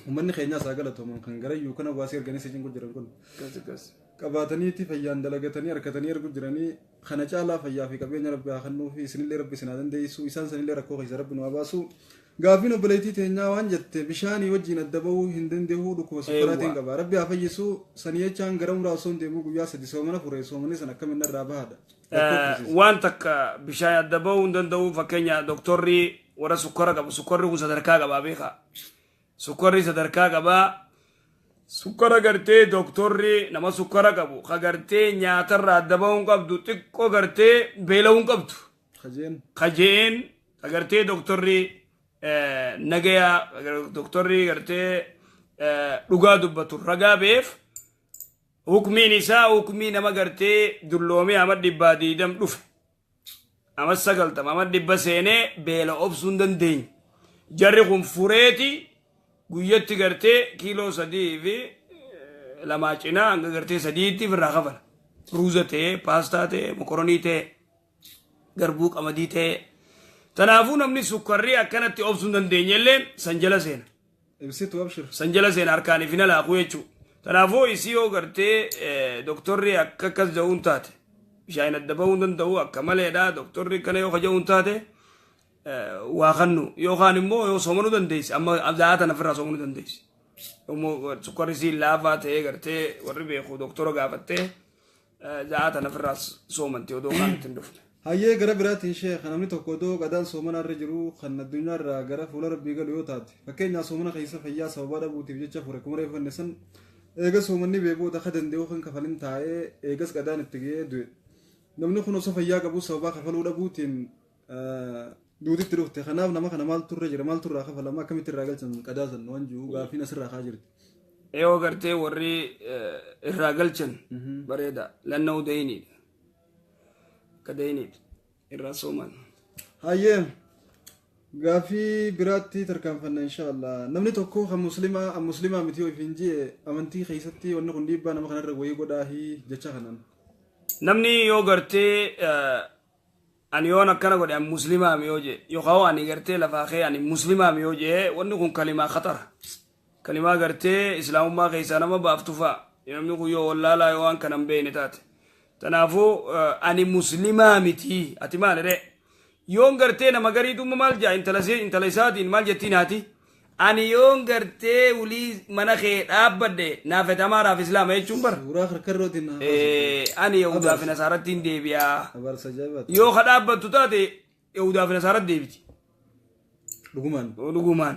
Uummanni keenyaas haa galatooman kan garayyuu kana baasii erganii si cinqu jiran kun. Akkas akkas. Qabaataniiti fayyaan dalagatanii harkatanii ergu jiranii kana caalaa fayyaa fi qabeenya rabbi haa kennuu fi isinillee rabbi isin haa dandeessu isaan sanillee rakkoo keessa rabbi nu haa baasu. Gaaffiin obboleettii teenyaa waan jette bishaanii wajjin adda bahuu hin danda'u dhukkuba sukkaraatiin qaba. Rabbi haa fayyisu sanii jechaan gara umraa osoo hin deemuu guyyaa 3 soomana fure soomanni sana akkamiin irraa bahaadha. Rakkoo tursiisa. Waan takka bishaan adda bahuu hin danda'u fakkeenya doktorri warra sukkara qabu sukkarri kun sadarkaa qabaa beekaa. Sukkarri sadarkaa qabaa. Sukkara gartee doktorri nama sukkara qabu ka gartee nyaatarraa adda bahuu hin qabdu xiqqoo gartee beela'uu hin qabdu. Kajeen. Kajeen ka gartee doktorri nagayaa doktorri gartee dhugaa dubbatu ragaa beef hukmiin isaa hukmii nama gartee dulloomee ama 120 dhufe. Ama 90 ama 100 seenee beela obsuu hin dandeenye. Jarri kun fureeti guyyatti gartee kiiloo 3 fi 2 cinaa hanga gartee 3tti irraa kafala. Ruuza ta'ee, paastaa ta'ee, mokoronii ta'ee, garbuu qamadii ta'ee. Tanaafuu namni sukkarrii akkanatti obsuu hin dandeenye illee san jala seena. Ibsitu abshir. San jala seena harkaan ifina laaquu jechuudha. Tanaafuu isii yoo gartee doktorri akka akkas ja'uun taate bishaan adda bahuu hin danda'u akka maleedha doktorri kana yoo kaja'uun taate waa kannu yookaan immoo yoo soomanuu dandeessi amma za'a tana ofirraa soomanuu dandeessi. Yommuu sukkarri isii laafaa ta'ee gartee warri beeku doktora gaafattee za'a tana ofirraa soomanti odoo kaan itti hin dhufne. Hayyee, gara biraatiin sheekh, namni tokko odoo qadaan soomanaa irra jiru kan addunyaa irraa gara fuula rabbii galu yoo taate, fakkeenyaaf soomana keessa fayyaa sababaa dhabuutiif jecha fure kuma reeffanne san eega soomanni beeboota akka danda'u kan kafalin taa'ee eegas qadaan itti ga'ee du'e. Namni kun osoo fayyaa qabu sababaa kafaluu dhabuutiin duutitti dhufte. Kanaaf nama kana maaltu irra jira, maaltu irraa kafalama, akkamitti irraa galchan qadaa san waan jiru gaafiin asirraa kaa jirti. Yoo gartee warri irraa galchan bareeda lanna'uu dayiniidha. Akka dayiniidha irraa sooman. Hayyee, gaafii biraatti tarkaanfanna inshaallah. Namni tokko kan muslimaa an muslimaa miti yoo ifiin ji'e amantii keessatti wanni kun dhiibbaa nama kanarra wayii godhaahi jecha kanaan. Namni yoo gartee ani yoon akkana godhe an muslimaa yoo jee yookaan ani gartee lafaa kee ani muslimaa yoo jee, wanni kun kalimaa khatara. Kalimaa gartee islaamummaa keessaa nama baaftu fa'a. Namni kun yoo wallaalaa yoo waan kana hin beekne taate. Kanaafuu ani muslimaa miti ati maal ree? Yoon gartee nama gariitu maal jaa intala isaatiin maal jettiin haati? Ani yoon gartee ulii mana kee dhaabbadhe naafet amaaraaf islaama jechuun bara. Suuraa harkarrootiin Ani Yahudaa fi Nasaaratti hin deebi'aa. Abaarsa ajaa'ibaati. Yoo ka dhaabbattu taate Yahudaa fi Nasaaratti deebiti. Dhugumaan. Dhugumaan.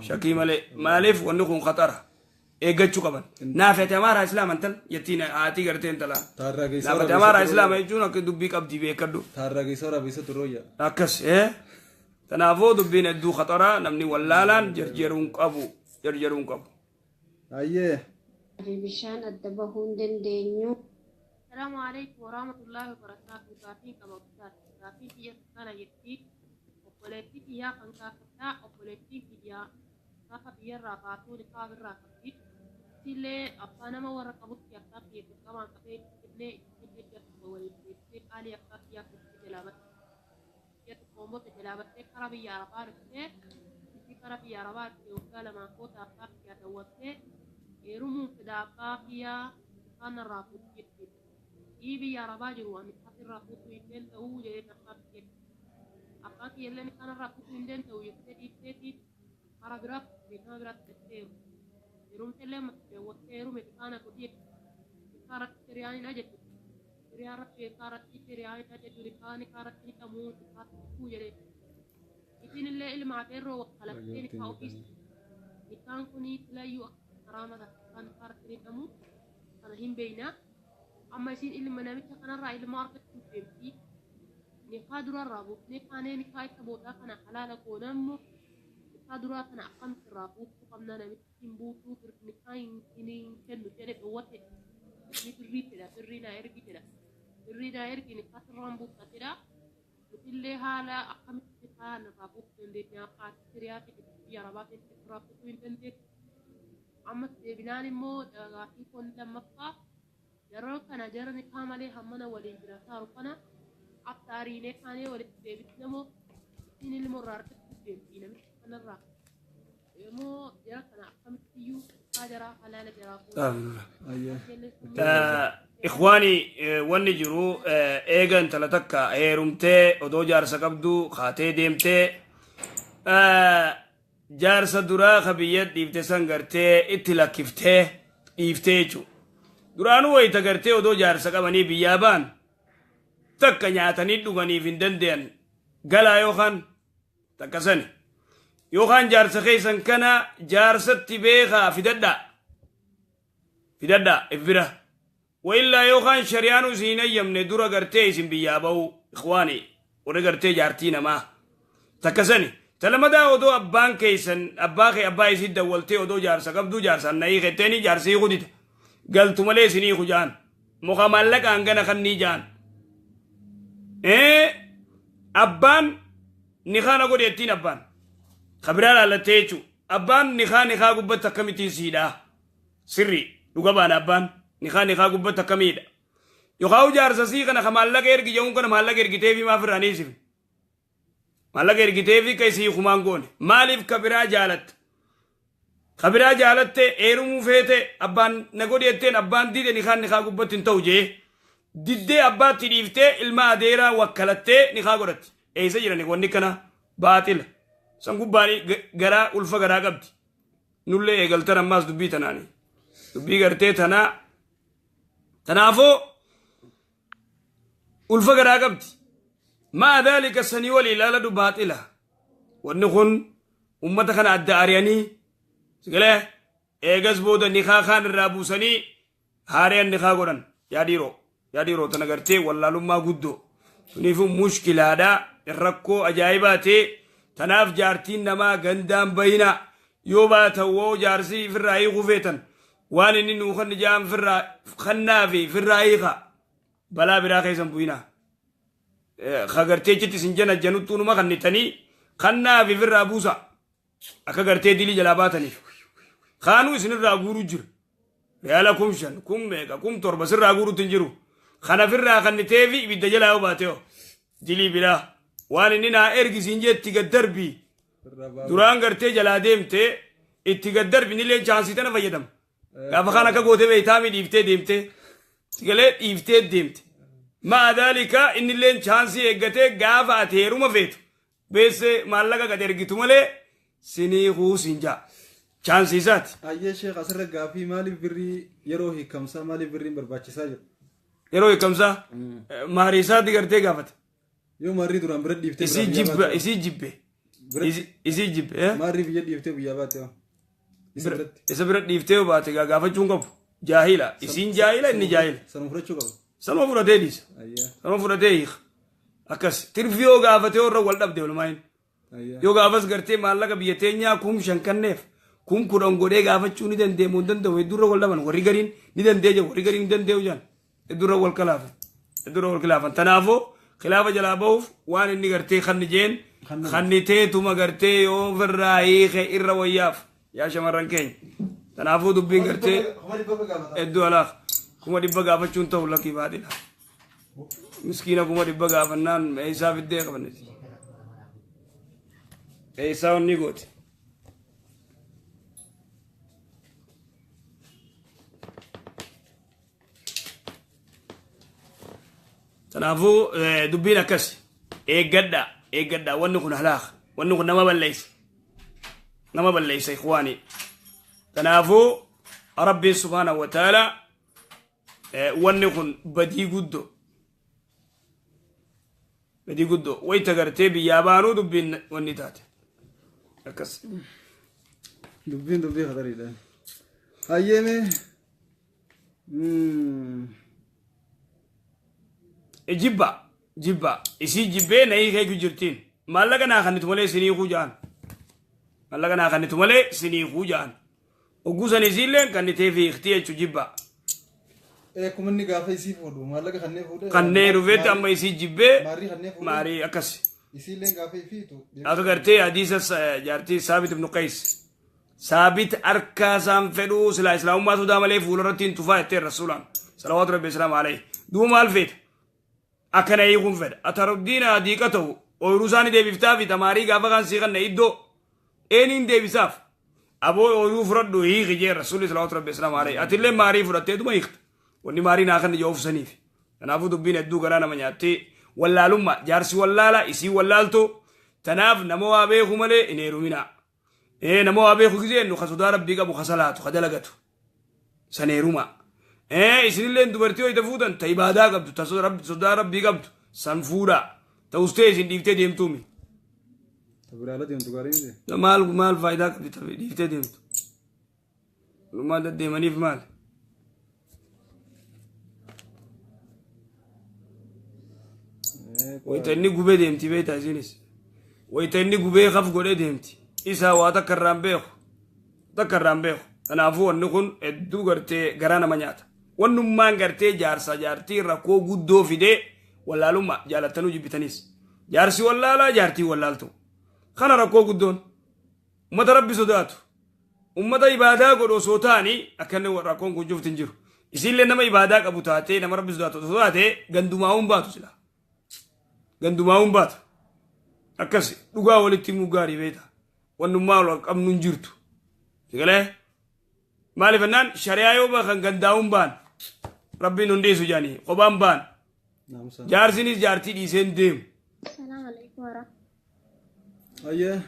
Shakkii malee. Maaliif wanni kun khatara. Eeggachuu qaban. Naafet amaaraa islaama intal jettiin haati gartee intalaa. Taarraa geessaa Naafet amaaraa islaama jechuun akka dubbii qabdii beekadhu. Taarraa geessaa waraabessa turooyya. Akkas ee. Kanaafuu dubbiin hedduu khataraa, namni wallaalaan jarjaruun qabu. Jarjaruun qabu. Hayyee. Bishaan adda bahuu hin dandeenyu. Salaamu alaikum warahmatullahi wabarakatuh. Gaafii qaba guddaa. Gaafii kiyya kana jetti. Obboleettii kiyyaa kan gaafadhaa. Obboleettiin kiyyaa gaafa biyyarraa baatuu nikaa irraa qabdi. Isillee abbaa nama warra qabutti abbaa kiyya dirqamaan qabee illee illee ji'a tokko waliin deebisee qaalii abbaa kiyyaa fuutee jalaa batte. Ji'a tokkoon booda jalaa battee karaa biyya Arabaa dhuftee, isii karaa biyya Arabaa dhuftee waggaa 2n booda abbaa kiyyaa dawwattee heerumuun fedha abbaa kiyyaa nikaan irraa fuutu jetti. Ii biyya Arabaa jiru ani nikaa irraa fuutuu hin danda'u jedheen abbaa kiyya. Abbaan kiyya illee nikaan irraa fuutuu hin danda'u jettee dhiifteeti karaa biraa nama biraatti jettee heerumte. Heerumte illee amma dawwattee heerume nikaana godhi nikaa irratti shari'aan hin ajajju. Shari'aa irratti nikaa irratti shari'aan hin ajajju, nikaa nikaa irratti hidhamuu nikaa tokkuu jedhee. Isiin illee ilma ateerroo kalaqxee nikaa ofiis nikaan kuni filayyuu akka haraama ta'a nikaa irratti hidhamu kana hin beekna. Amma isiin ilma namicha kanarraa ilma argachuuf deemti. Nikaa durarraa buufnee kaanee nikaa isa boodaa kana halaala goonammoo nikaa duraa kana akkamitti irraa buuftuu qabna? Namichi hin buutuu nikaa hin kennu jedhe dhowwate. Inni birrii fedha, birrii naa ergi jedha. Birrii naa ergi nikaa sirraan buufta jedha. Nutillee haala akkamitti nikaa irraa buuftuu dandeenya? Haati hiriyaa ta'e biyya Arabaa keessatti irraa buuftuu hin dandeessu. Ammas deebinaan immoo gaafii koon lammaffaa, yeroo kana jara nikaa malee hammana waliin jiraataaru kana aftaariinee kaanee walitti deebisnamoo isiin ilmoo irraa argachuuf deemti namicha kanarraa immoo jara kana akkamittiyyuu nikaa jaraa halaala jaraa Hayyee. Ikhwaani, wanni jiru eega intala takka heerumtee odoo jaarsa qabdu kaatee deemtee jaarsa duraa ka biyya dhiifte san gartee itti lakkiftee dhiiftee jechuudha. Duraanuu wayita gartee odoo jaarsa qabanii biyyaa ba'an takka nyaatanii dhuganiif hin danda'an galaa yookaan takka sani yookaan jaarsa keessan kana jaarsatti beekaa fidadhaa fidadhaa if bira waillaa yookaan shari'aanu isin hin ayyamne dura gartee isin biyyaa ba'uu. Ikhwaani, warri gartee jaartii namaa takka sani talamadaa odoo abbaan keessan abbaa kee abbaa isii dawwaltee odoo jaarsa qabduu jaarsaan na'ii ketteeni jaarsa hiiku dida galtu malee isinii hiiku ja'an muka maallaqaan gana kannii ja'an abbaan nikaa na godhe ittiin abbaan kabiraa laallattee jechuu abbaan nikaa nikaa gubbatti akkamittiin siidhaa sirrii dhuga baana abbaan nikaa nikaa gubbatti akkamiidha yookaan jaarsa sii kana ka maallaqa ergi jedhuun kana maallaqa ergitee fi maaf irraa ni isifne. Maallaqa ergiteefi ka isii kumaan goone. Maaliif ka biraa jaalatte? Ka biraa jaalatte heerumuu feete abbaan na godhi jetteen abbaan dide nikaan nikaa gubbatti hin ta'u jee. Diddee abbaatti dhiiftee ilma adeeraa wakkalattee nikaa godhatti. Eessa jirani wanni kana baaxila. San gubbaan garaa ulfa garaa qabdi. Nullee eegaltan ammaas dubbii tanaani. Dubbii gartee tanaa. Tanaafuu ulfa garaa qabdi. Maa dhaalika sanii walii ilaaladu baaxila. Wanni kun ummata kana adda ari'anii sigalee eegas booda nikaa kaan irraa buusanii haareen nikaa godhan. Yaa dhiiroo yaa dhiiroo tana gartee wallaalummaa guddoo. Tuniifuu mushkilaadhaa rakkoo ajaa'ibaa ta'e tanaaf jaartiin namaa gandaan bayinaa yoo baatan woo jaarsii ifirraa hiikuu feetan waan inni nuu kan jaan firraa kannaa fi firraa hiikaa balaa biraa keessan bu'inaa. Ka gartee achitti isin jana januttuu numa kannitanii kannaa fi firraa buusa akka gartee dilii jalaa baataniif. Kaanuu isinirraa guuruu jira. Riyaala 5000 meeqa 7000 sirraa guuruutti hin jiru. Kana firraa kannitee fi ibidda jalaa yoo baate hoo dilii biraa waan inni naa ergisiin jetti gad darbii. Duraan gartee jalaa deemte itti gad darbi inni chaansii tana fayyadama. Gaafa kaan akka gootee beeytaamii dhiiftee deemte. Sigalee dhiiftee deemte. Maa dhaalika inni illee chaansii eeggatee gaafa ati heeruma feetu beesse maallaqa gad ergitu malee sinii kuusin jaa. Chaansii isaati. Ayyee sheekh asirra gaafii maaliif birrii yeroo hiikamsaa maaliif birriin barbaachisaa jiru? Yeroo hiikamsaa maarii isaatti gartee gaafate. Yoo maarrii duraan bira dhiiftee Isii jibbe isii jibbe. Isii jibbe. Maarrii biyya dhiiftee biyyaa baate hoo? Isa biratti. Isa bira dhiiftee yoo baate gaafachuu hin qabu. Jaahila. Isiin jaahila inni jaahila. Sanuma fudhachuu qaba. Sanuma fudhatee dhiisa. Ayyaa. Sanuma fudhatee hiika. Akkas tirfii yoo gaafatee warra wal dhabde walumaa Ayyaa. Yoo gaafas gartee maallaqa biyya teenyaa 5000 kanneef 10,000 godhee gaafachuu ni danda'e hin danda'u hedduurra wal dhaban warri gariin ni danda'e jedhu warri gariin ni danda'u jedhan hedduurra wal khilaafan hedduurra wal khilaafan tanaafuu khilaafa jalaa bahuuf waan inni gartee kanni jeen kanni teetuma gartee yoo ofirraa hiike irra wayyaaf yaa shamarran keenya tanaafuu dubbiin gartee hedduu alaaf 100,000 gaafachuun ta'u lakkii baadhila miskiina 100,000 gaafannaan eessaa fiddee qabanneti eessaa onni gooti. Kanaafuu dubbiin akkas eeggadhaa eeggadhaa wanni kun halaaka wanni kun nama balleessa nama balleessa ikhwaanii. Kanaafuu Rabbiin subhaanahu wa ta'ala wanni kun badii guddoo badii guddoo wayita gartee biyyaa baanuu dubbiin wanni taate akkas. Dubbiin dubbii khatariidha. Hayyeeme. Jibba jibba isii jibbee na hiikee jirtiin maallaqa naa kannitu malee sinii hiikuu ja'an maallaqa naa kannitu malee sinii hiikuu ja'an ogguu san isiilleen kannitee fi hiiktii jechuu jibba. Akkuma inni gaafa isii fuudhu maallaqa kanneen fuudhee. Kanneen dhufeetti amma isii jibbee Maarrii kanneen fuudhee. maarii akkas. Isiilleen gaafa ifiitu. Akka gartee hadiisa jaartii Saabit ibnu Qays. Saabit harka isaan fedhuu silaa islaamummaa sodaa malee fuularratti hin tufaa jetteen rasuulaan. Salawaatu rabbi islaam alayhi. Duuba maal feeta? Akkana hiikuun fedha. Ataruddiina diiqa ta'u ooyiruu isaanii deebiftaa fi tamaarii gaafa kaan sii kanna iddoo eeniin deebisaaf. Aboo ooyiruu fudhadhu hiiki jee rasuulli salawaatu rabbi islaam alayhi. Atillee maarii fudhattee duma hiikta. Wanni maarii naa kan ija oofsaniif. Kanaafuu dubbiin hedduu garaa nama nyaattee wallaalummaa jaarsi wallaalaa isii wallaaltoo tanaaf nama waa beeku malee hin heeruminaa. Nama waa beeku gisee jennu ka sodaa rabbii qabu ka salaatu ka dalagatu san heerumaa. Isinillee dubartii wayita fuutan ta ibaadaa qabdu ta sodaa rabbii qabdu san fuudhaa. Ta ustee isin dhiiftee deemtuumi. Biraala deemtu gaarii miti. Maal maal faayidaa qabdi ta dhiiftee deemtu? Maal deddeemaniif maal? Wayita inni gubee deemti beektaa isinis. Wayita inni gubee kaf godhee deemti. Isaa waa takka irraan beeku. Takka irraan beeku. Kanaafuu wanni kun hedduu gartee garaa nama nyaata. Wannummaan gartee jaarsa jaartii rakkoo guddoo fidee wallaalummaa jaalattanuu jibbitanis. Jaarsi wallaalaa jaartii wallaaltu. Kana rakkoo guddoon. Ummata rabbi sodaatu. Ummata ibaadaa godhu osoo ta'anii akka inni rakkoon kun cufti hin jiru. Isiillee nama ibaadaa qabu taatee nama rabbi sodaatu osoo taatee gandumaa'uun baatu sila. Gandumaa'uun baatu. Akkas dhugaa walitti himuu gaarii beeta. Wannummaa wal qabnu hin jirtu. Sigalee maaliif jennaan shari'aa yoo bahan gandaa'uun baan rabbiin hun dhiisu jedhanii kophaan baan jaarsinis jaartii dhiisee hin deemu. Assalamu alaikum warahmatullahi.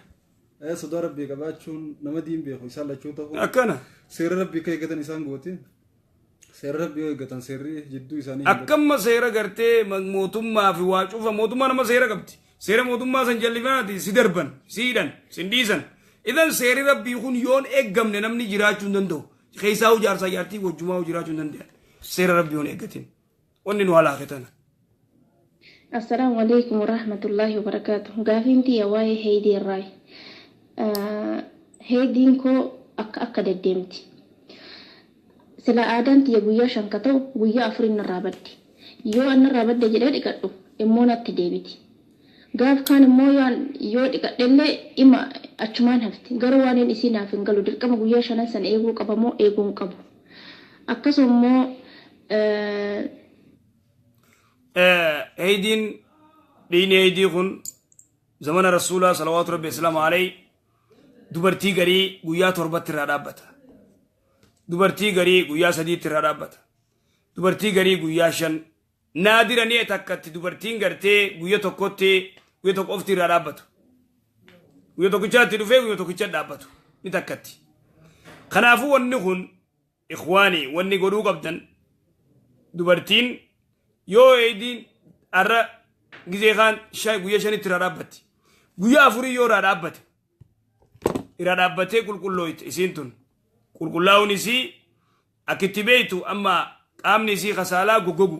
Ayyee sodaa rabbii qabaachuun nama diin beeku isaan lachuu ta'uu. Akkana. Seera rabbii akka eeggatan isaan gooti. Seera rabbii yoo eeggatan seerri jidduu isaanii. Akkamma seera gartee mootummaa fi waa cufa mootummaa nama seera qabdi. Seera mootummaa san jallifaati si darban, si hidhan, si dhiisan. Idan seerri rabbii kun yoon eeggamne namni jiraachuu hin danda'u. Keessaa jaarsaa jaartii wajjumaa jiraachuu hin danda'an. Seera rabbii yoon eeggatin. Wanni nu halaake tana. Assalaamu alaikum warahmatullahi wabarakaatu. Gaafiin tiyya waa'ee heydii irraayi. Heydiin koo akka akka deddeemti. Sila aadaan tiyya guyyaa 5 ka ta'u guyyaa 4 narraa baddi. Yoo an narraa badde jedhee dhiqadhu immoo natti deebiti. Gaaf kaan immoo yoo dhiqadhellee ima achumaan hafti. Garuu waan inni isii naaf hin galu dirqama guyyaa 5 sana eeguu qaba moo eeguu hin qabu. Akkasuma immoo Heydiin dhiini heydii kun zamana rasuulaa salawaatu rabbi islaamu alayhi dubartii garii guyyaa 7tti irraa dhaabbata. Dubartii garii guyyaa 3tti irraa dhaabbata. Dubartii garii guyyaa 5 naadira ni takkatti dubartiin gartee guyyaa tokkotti guyyaa tokko ofti irraa dhaabbatu. Guyyaa tokkichaatti dhufee guyyaa tokkicha dhaabbatu ni takkatti. Kanaafuu wanni kun ikhwaanii wanni godhuu qabdan dubartiin yoo heydiin har'a gizee kaan guyyaa 5tti irraa dhaabbatti. Guyyaa 4 yoo irraa dhaabbate irraa dhaabbatee qulqullooyte isiin tun qulqullaa'uun isii akkitti beeytu amma qaamni isii kasaalaa goggogu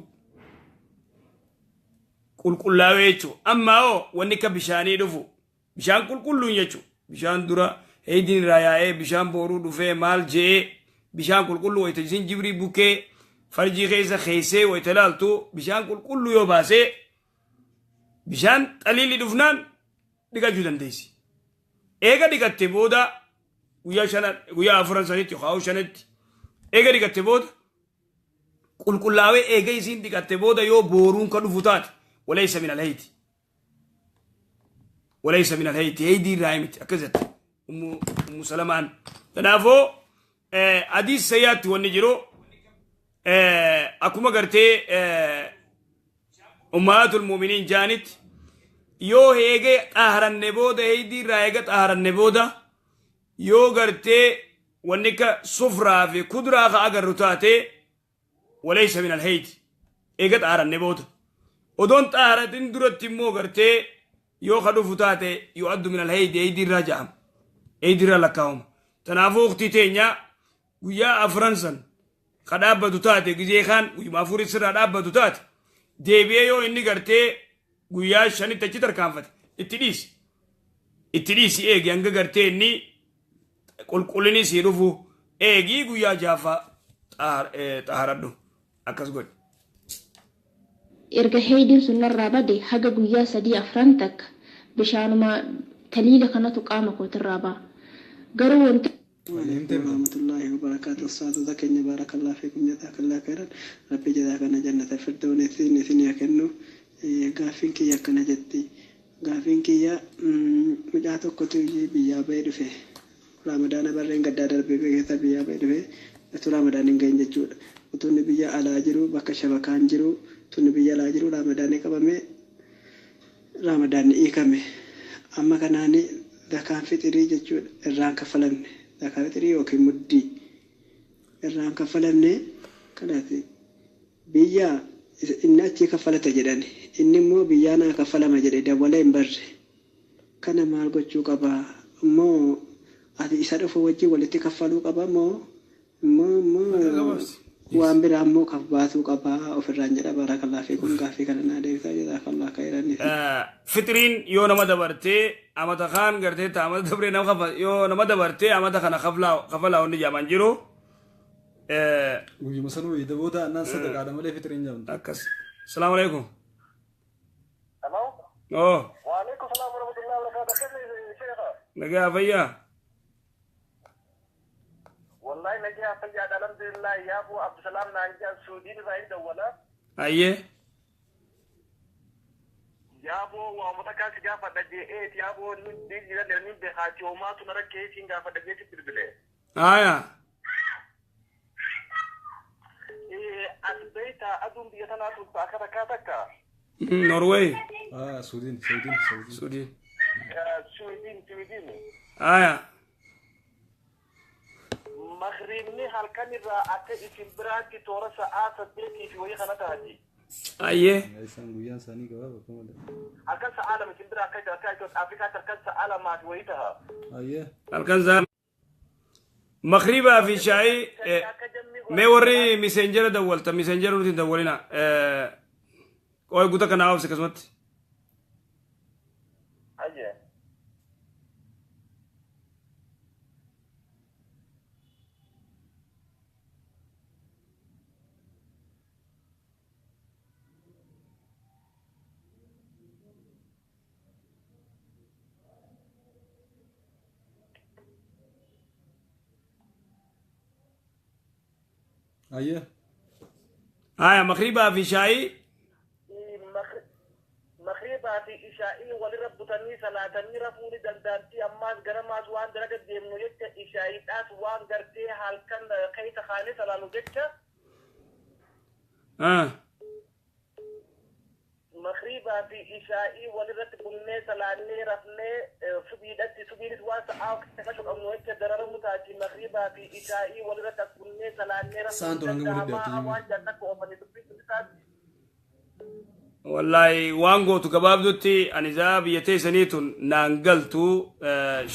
qulqullaa'ee jechuudha. Amma hoo wanni akka bishaanii dhufu bishaan qulqulluun jechuudha. Bishaan dura heydiin irraa yaa'ee bishaan booruu dhufee maal je'ee bishaan qulqulluu wayita isiin jibrii bukkee farjii keessa keessee wayita ilaaltu bishaan qulqulluu yoo baasee bishaan xaliilli dhufnaan dhiqachuu dandeessi. Eega dhiqatte booda guyyaa 5 guyyaa 4 sanitti yookaan 5tti eega dhiqatte booda qulqullaa'ee eega isiin dhiqatte booda yoo booruun ka dhufu taate walaysa min alhayti. Walaysa min alhayti heydii irraa miti akkas jette Ummu Salamaan. Kanaafuu hadiis sayyaatti wanni jiru akkuma gartee ummahaatul mu'miniin jaanitti yoo eegee xaaharanne booda heydii irraa eega xaaharanne booda yoo gartee wanni akka sufraa fi kuduraa ka agarru taate walaysa min alhayti eega xaaharanne booda odoon xaaharatin duratti immoo gartee yoo ka dhufu taate yu'addu min alhayti heydii irraa ja'ama heydii irraa lakkaa'ama. Kanaafuu ukhtii teenya guyyaa 4 san ka dhaabbatu taate gizee kaan guyyuma 4 sirraa dhaabbatu taate deebi'ee yoo inni gartee guyyaa 5tti achi tarkaanfate itti dhiisi. Itti dhiisi eegi hanga gartee inni qulqullinni sii dhufu eegii guyyaa 6ffaa xaaharadhu akkas godhi. Erga heydiin sun narraa bade haga guyyaa 3 4 takka bishaanuma taliila kanatu qaama kootirraa ba'a. Garuu wanti warahmatullahi wabarakatuh. Ustaazota keenya baarakallahu fiikum jazakallahu khairan. Rabbi jazaa kana jannata firdawsi isin haa kennu. Gaaffiin kiyya akkana jetti. Gaaffiin kiyya mucaa tokkotu biyyaa ba'ee dhufe. Ramadaana barreen gaddaa darbee keessa biyyaa ba'ee dhufe. Utuu Ramadaan hin gahin jechuudha. Utuu inni biyya alaa jiru bakka shabakaan jiru utuu inni biyya alaa jiru Ramadaanni qabame Ramadaanni hiikame. Amma kanaani zakaan fixirii jechuudha irraan kaffalamne. Zakaa fixirii yookiin muddii irraan kaffalamne kanaati biyya inni achii kaffalata jedhani inni immoo biyyaa naa kaffalama jedhe dawwalee hin barre. Kana maal gochuu qaba? Immoo ati isa dhufu wajjin walitti kaffaluu qaba moo immoo waan biraa immoo kaf baasuu qaba ofirraan jedha. Baarakallahu fiikum gaaffii kana naa deebisaa jazakallahu khairan. Fixriin yoo nama dabartee amata kaan gartee ta amata dabree nama kafa yoo nama dabartee amata kana kafalaa wanni jaaman jiru. Guyyuma sanuu iida booda annaan sadaqaadha malee fixriin jedhamtu. Akkas. Salaamu alaikum. Oh. Waalaikum salaam warahmatullahi wabarakatuh. Sheekha. Nagaa fayyaa. Wallahi nagaa fayyaa alhamdulillah yaa bu Abdusalaam naan jaa Suudiin irraa hin dawwala. Ayyee. Yaaboo waamota kaasi gaafadha je'eeti yaaboo ni jira ni beekaati homaatu nara keessiin gaafadha jeetti bilbile. Aya. As beeyta aduun biyya tanaa turta akka takkaa takka. Norway. Ah, Suudiin, Suudiin, Suudiin. Suudiin. Suudiin, Suudiin. Aya. Maghriibni halkan irraa akka isin biraatti toora sa'aa 8 fi wayii kana taati. Ayyee. Isaan guyyaan isaanii gabaaba akka malee. Halkan sa'aa 2 isin bira akka akka Afrikaatti halkan sa'aa 2 fi wayii taha. Ayyee. Halkan sa'aa Maghriibaa fi shaayii mee warri miseenjera dawwalta miseenjera nuti hin dawwalina. Qoy guuta kanaa obsi akkasumatti. Ayyee. Ayyee. Haya maghriibaa fi shaayii Maghriibaa fi ishaa'ii walirra butanii salaatanii rafuu ni danda'amti. Ammaas garamaas waan dalaga deemnu jecha ishaa'iidhaas waan gartee halkan keessa kaanee salaalu jecha. Maghriibaa fi ishaa'ii walirratti bunnee salaannee rafnee subiidhatti subiinis waan sa'aa keessa qabnu jecha dararamu taati. Maghriibaa fi ishaa'ii walirratti as bunnee salaannee rafnee Sa'aan turan gama walitti danda'amaa dhiyaate. waan jaallattu oofanii dubbisuun isaati. Wallahi waan gootu gabaabdutti ani zaa biyya teessanii tun naan galtu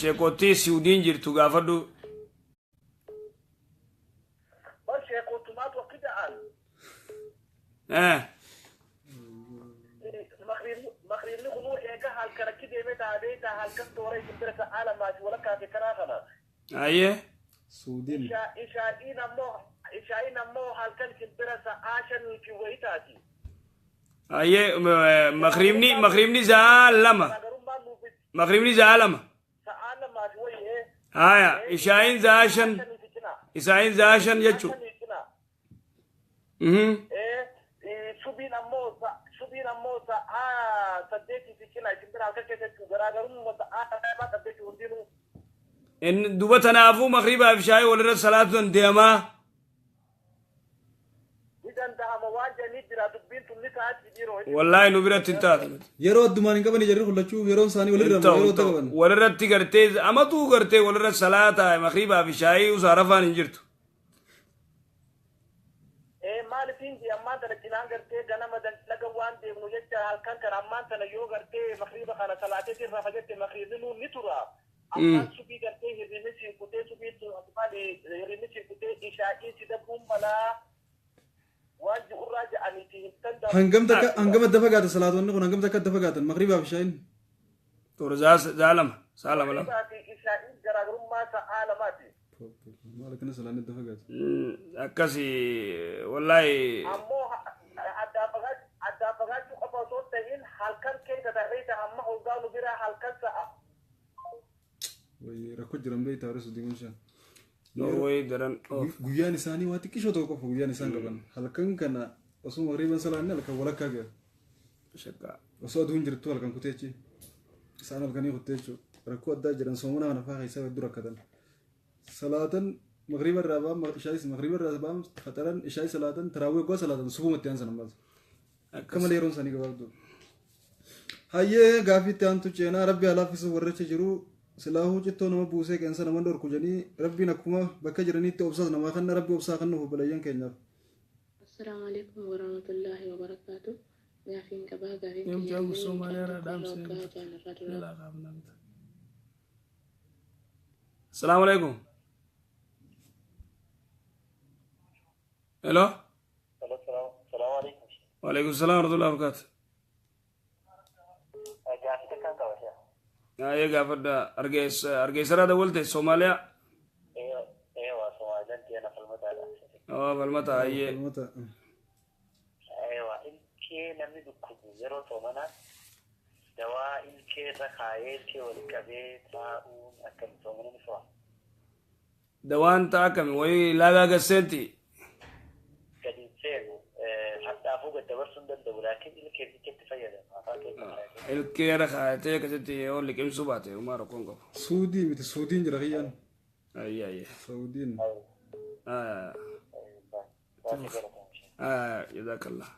sheekottii Siwudiin jirtu gaafadhu. Bar sheekotumaatu akki ja'an. Maghriibni kunuu eega halkan akki deemee taatee taa halkan toora isin bira sa'aa 2 fi walakkaa fi karaa kana. Ayyee. Suudiin. Ishaa'iin ammoo halkan isin bira sa'aa 5 fi wayii taati. Ayyee maghriibni sa'aa 2. Garaagarummaan nuuf Maghriibni sa'aa 2. sa'aa 2 fi wayii. Haya ishaa'iin sa'aa 5. 5 fi cina. Ishaa'iin sa'aa 5 jechuudha. 5 fi cina. Subiin ammoo sa'aa 8 fi cina isin bira halkan keessa jechuudha. Garaagarummaa sa'aa 2 qabdee hundinuu. Inni duba tanaafuu maghriibaa fi shaayii walirra salaatu dandeemaa. Ni danda'ama waan jedhanii jira dubbiin tun ni taati dhiiroo. Wallaahi nu biratti hin taatu. Yeroo addumaan hin qabani jarri kun lachuu yeroon isaanii walirra Hin ta'u, yeroo hin ta'u. qaban. Walirratti gartee amatuu gartee walirra salaata maghriibaa fi shaayii usaa rafaan hin jirtu. Maaliifin ji ammaan tana cinaan gartee ganama dalaga waan deemnu jecha halkan kana ammaan tana yoo gartee maghriiba kana salaateetiin rafa jette maghriibni nuun ni tura. Ammaan subii gartee hirribni siin kutee subii maali hirribni siin kutee ishaa'ii si dabruun malaa waan ji'urraa ja'aniiti hin danda'amu. Hangam takka hangam adda fagaata salaatonni kun hangam takka adda fagaatan maghriibaa fi shaayiin. Toora sa'aa 2 sa'aa 2 2. Maghriibaa fi ishaa'iin garaagarummaa sa'aa 2ti. Maal akkana salaan adda fagaata. Akkasi wallaahi. Ammoo addaan fagaachuu qofa osoo hin ta'in halkan keessa tarreessa hamma hoggaanu biraa halkan sa'a. Wayii rakkoo jiran beektaa warri Suudii kun shan. Norway daran. Guyyaan isaanii waa xiqqishoo tokko qofa guyyaan isaan qaban. Halkan kana osoo maghriiban salaanne halkan walakkaa gahe. Shakka. Osoo aduun jirtu halkan kuteechi. Isaan halkanii kuttee jechuudha. Rakkoo addaa jiran soomana kana fa'aa keessaa hedduu rakkatan. Salaatan maghriiba irraa ba'an ishaayis maghriiba irraa ba'an faxaran ishaayis salaatan taraawwii waggaa salaatan subumatti aansan ammas. Akka malee yeroon isaanii gabaabduu. Hayyee gaaffiitti aantu ceenaa rabbi haa laaffisu warracha jiru silaahuu cittoo nama buusee qeensa nama dhorku jedhanii rabbiin akkuma bakka jiranitti obsaas namaa kanna rabbi obsaa kan nuuf obboleeyyan keenyaaf. Assalaamu alaikum warahmatullahi wabarakatuh. Gaafiin qabaa gaafiin Deemtu kiyya hagu illee Somaaliyaa irraa mucaan tokko dhaamsee waggaa jaanarraa dura jalaa qaabnamta. Asalaamu alaikum. Hello. Salaamu alaikum. Waalaikum salaam warahmatullahi wabarakatuh. Gaaffii takkaan qaba si'a. Ayyee gaafadha argeessa argeessarraa dawwalte Soomaaliyaa. Eewa Somaaliyaa deena falmataadha. Oo falmata ayyee. Falmata. Eewa ilkee namni dhukkubu yeroo soomanaa dawaa ilkee irra kaayee ilkee wal qabee taa'uun akkami soomana ni so'a. Dawaan ta'a akkami wayii laagaa gasseenti. Gadi hin seenu hadhaafuu gad dabarsuu hin danda'u laakiin ilkee itti fayyadama. Ilkee irra kaayatee akkasitti yoo liqimsuu baate homaa rakkoon qabu. Suudii miti, Suudiin jira kiyyaan. Ayya ayya. Saudiin. Jazakallah.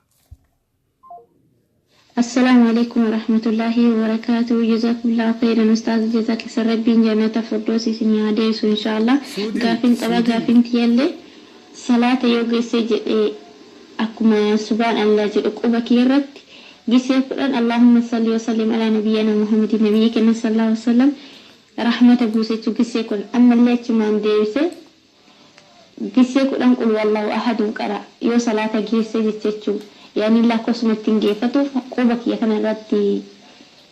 السلام عليكم ورحمة الله وبركاته. جزاكم الله خيرا أستاذ، جزاك ربي جنة الفردوس سنياديس إن شاء الله. Suudiin Gaafin qaba. Suudiin. Gaafin tiyallee salaata yoo geesse jedhee akkuma subhaan Allah jedhu quba kiyyarratti gisee 10 اللهم صل وسلم على نبينا محمد nabiyyi keenya صلى الله عليه وسلم rahmata buusechuu gisee kun ammallee achumaan deebisee gisee 10 قل هو الله أحد qara yoo salaata geesse jechuu yaani lakkoofsuma ittiin geeffatuuf quba kiyya kana irratti